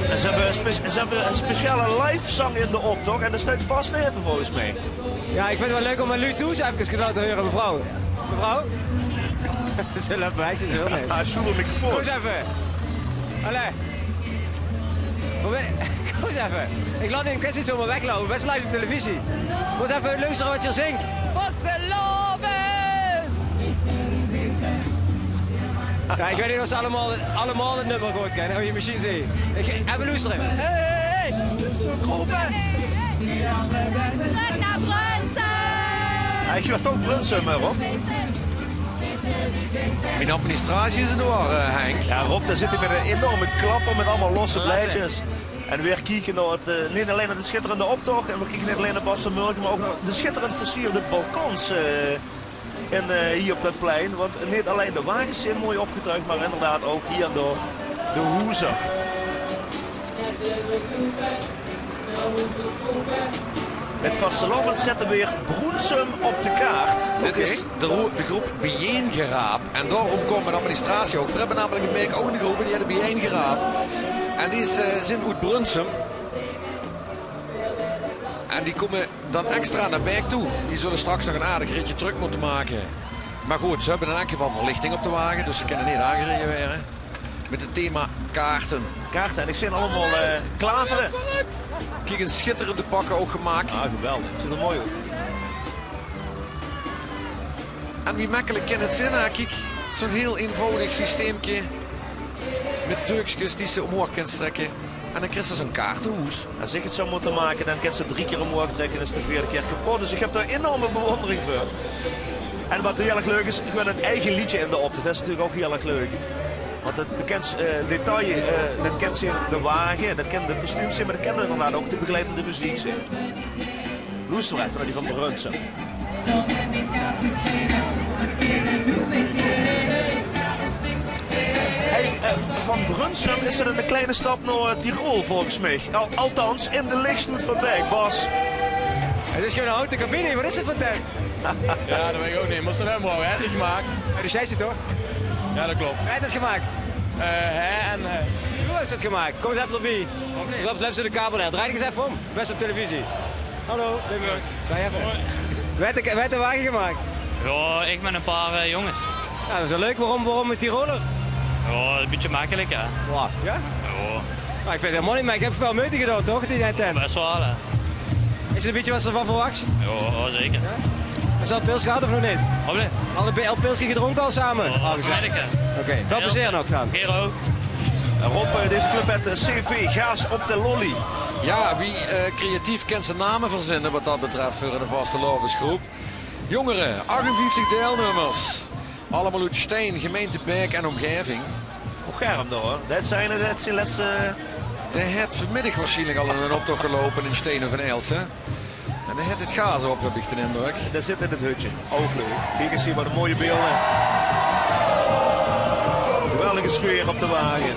En ze höbbe 'n spe-, ze höbbe 'n speciale livezang in de optoch en det steit pas neve volges mich. Ja, ich vinj 't waal leuk óm aan luuj thoes efkes get te laote heure, mevrouw. Mevrouw? Ze löp weg, ze is hiel neet. Ah, sjoel de microfoon. Kóm ins effe. Allee. Kom ins effe. Ich laot 'm neet zoemer wegloupe. Bès live op televisie. Kóm ins effe loestere waat ze zingk. Vastelaovend! Ja, ich weit neet of ze allemaol, allemaol 't nummer good kinne. Höb ich mesjiens zeen. Ich, effe loestere. Hey, hey, hey. Loester, Rob. Trök nao Brunssum! Ja, ich huuer toch Brunssum, hè, Rob? Mien administratie is in orde, eh, Henk. Ja, Rob, dao zit ich mit 'n enorme klapper mit allemaol losse blaedjes. En veer kieke nao 't, eh, neet allein nao de sjitterende optoch en veer kieke neet allein nao Bas van Murk, mer ouch nao de sjitterend versierde balkons, eh, in, eh, hie op det plein. Want neet allein de wages zeen mooi opgetuig, mer inderdaad ouch hie en dao de hoezer. 't Vastelaovend zèt weer Brunssum op de kaart. Dit is de ro-, de groep Biejeingeraap. En daorum kump de administratie ouch. Veer höbbe namelik in Baek ouch 'n groep, die hèt Biejeingeraap. En die is, eh, zeen oet Brunssum. En die kómme dan extra nao Baek toe. Die zulle straks nog 'n aardig ritje trök mótte make. Mer good, ze höbbe in elk geval verlichting op de wage, dus ze kinne neet aangereje waere. Mit 't thema kaarte. Kaarte, en ich zeen allemaol, eh, klavere. Kiek, in sjitterende pakke ouch gemaak. Ah, geweldig. Zuut d'r mooi oet. En wie mekkelik kin 't zeen, hè? Kiek, Zo'n hiel einvoudig systeemke mit deukskes die se ómhoeg kins trèkke. En dan kriegs se zo'n kaartehoes. Es ich 't zou mótte make, dan kins se drie kier ómhoeg trèkke en is de veerde kier kepot. Dus ich höb dao enorme bewóndering veur. En wat hiel erg leuk is, gewoon ein eige leedje in de optoch. Det is natuurlik ouch hiel erg leuk. Want det, de kins, eh, detail, eh, det kins se in de wage, det kin de kostuums zeen, mer det kin inderdaad ouch de begeleidende meziek zeen. Loester effe nao die van Brunssum. Hey, eh, van Brunssum is 't ein kleine stap nao, eh, Tirol, volges mich. Al-, althans, in de lichtstoet van Baek, Bas. 't Is gewoon ein houte cabine, wat is 't veur tent? Jao, det weit ich ouch neet. Mós se 't höbbe, hè? Dich gemaak. Jao, die zeis se toch? Jao, det klop. Wae haet 't gemaak? Eh, hè en hè. Doe höbs 't gemaak. Kóm ins effe d'rbie. Oké. Klop, höbs se de kabel, hè? Draai dich ins effe óm. Bès op televisie. Hallo, Limburg. Wae haet de, wae haet de wage gemaak? Jao, ich mit ein paar, eh, jónges. Jao, det is waal leuk. Waorom, waorom ein Tiroler? Jao, ein bietje mekkelik, hè. Jao? Jao. Mer ich vinj 't hielemaol neet, mer ich höb väöl meujte gedaon, toch, die tent? Bès waal, hè. Is 't ein bietje wat se d'rvan verwachs? Jao, zeker. Jao? Höbs se al pils gehad of nog neet? Al ein pilske gedrónke al same? Jao, vanmiddig, hè. Oké, väöl plezeer nog dan. Hie ouch. Rob, eh, deze club haet, eh, C V Gaas op de Lolly. Jao, wie, eh, creatief kins se name verzinne wat det betröf veur ein vastelaovesgroep. Jóngere, achtenvieftig deilnummers. Allemaol oet Stein, gemeinte Baek en ómgaeving. Och, Germ dao, huur. Det zeen, det zeen lètste... Dae haet vanmiddig waarsjienlik al in ein optoch geloupe in Stein of in Aelse. En dae haet 't gaas op, höb ich d'n indrök. Det zit in 't hutje. Ouch leuk. Kiek ins hie, wat ein mooi beeld. Geweldige sfeer op de wage.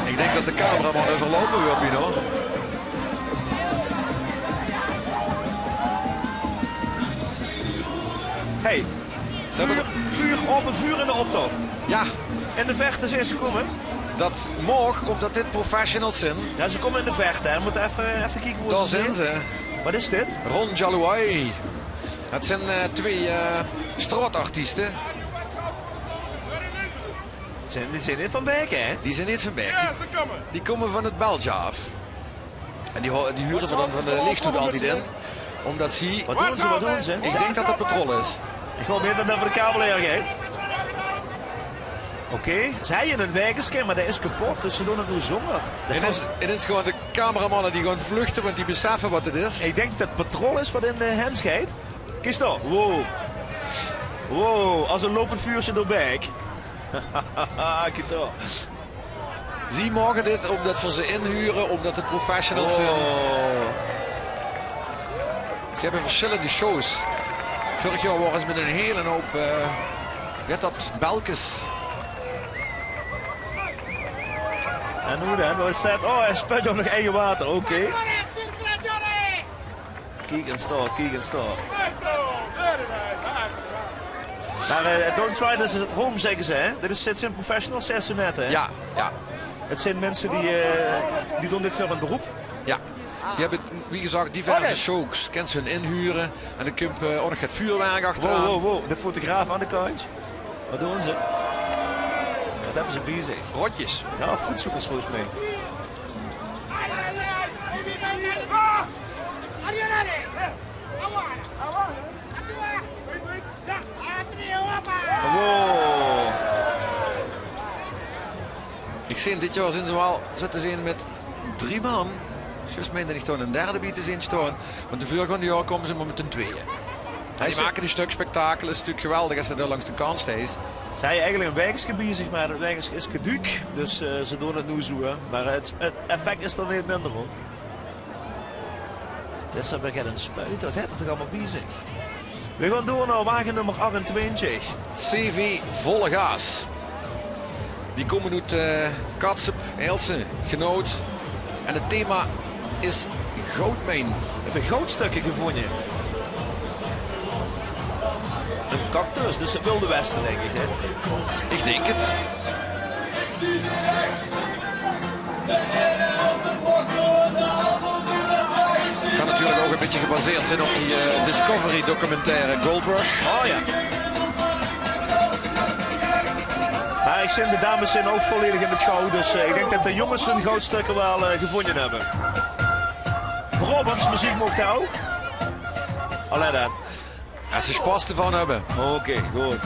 Ich dink det de cameraman euverloupe wuuert, Pino. Hey. Ze höbbe vuur, vuur, aope vuur in de optoch. Jao. In de verte zeen ze kómme. Det maag, ómdet dit professionals zeen. Jao, ze kómme in de verte, hè. Mót effe, effe kieke wo ze zeen. Dao zeen ze. Wat is dit? Ron Jalouai. Det zeen, eh, twee, eh, straotartieste. Zeen, die zeen neet van Baek, hè? Die zeen neet van Baek. Die, die kómme van 't Belsj aaf. En die ho-, die hure v'r dan van de lichtstoet altied in. Ómdet ze... Wat doon ze, wat doon ze? Ich dink det 't patrol is. Ich haop neet det 't euver de kabel haer geit. Oké, ze hawwe ein wageske, mer dae is kepot, dus ze doon 't noe zónger. Det is, 't is gewoon de cameramanne die gewoon vluchte, want die beseffe wat 't is. Ich dink det 't patrol is wat in de hens geit. Kiek dao, wow. Wow, es ein loupend vuursje door Baek. Kiek dao. Zie moge dit, ómdet v'r ze inhure, ómdet 't professionals zeen. Oh. Ze höbbe versjillende shows. Vörig jaor wore ze mit ein hiele houp, eh, wie hèt dat, belkes. En noe dan? Wat is dat? Oh, hae sput ouch nog eige water. Oké. Kiek ins dao, kiek ins dao. Mer, eh, don't try this at home, zègke ze, hè? Dit is, dit zeen professionals, zag ze net, hè? Jao, jao. 't Zeen minse die, eh, die doon dit veur hun beroep. Jao. Die höbbe, wie gezag, diverse shows. Kins ze hun inhure en dan kump, eh, ouch nog 't vuurwerk achteraan. Wow, wow, wow. De fotograaf aan de kantj. Wat doon ze? Wat höbbe ze bie zich? Rotjes. Jao, voetzoekers volges mich. Wow. Ich zeen, dit jaor zeen ze waal, zeen ze mit drie man. Zjus meinde ich toch 'ne derde bie te zeen staon. Want de veurgaonde jaore kómme ze mer mit hun twieë. En die make ein stök spektakel. Is natuurlik geweldig es ze dao langs de kantj steis. Ze hawwe eigelik ein wageske bie zich, mer dat wageske is kaduuk. Dus, eh, ze doon 't noe zoe, hè. Mer 't, 't effect is d'r neet minder op. Dit is weer ein spuit. Wat haet 'r toch allemaol bie zich? Veer gaon door nao wage nummer achtentwintig. C V Volle Gaas. Die kómme oet, eh, Katsep, Aelse, Genhout. En 't thema is goudmijn. Höbbe goudstökke gevónje. Ein cactus, dus 't Wilde Westen, dink ich, hè? Ich dink 't. Kan natuurlik ouch ein bietje gebaseerd zeen op die, eh, Discovery-documentaire Gold Rush. Oh jao. Mer Ich zeen, de dames zeen ouch volledig in 't goud, dus eh, ich dink det de jónges hun goudstukke waal eh, gevónje höbbe. Brabantse meziek moch d'r ouch. Allee dan. Es ze sjpas d'rvan höbbe. Oké, good.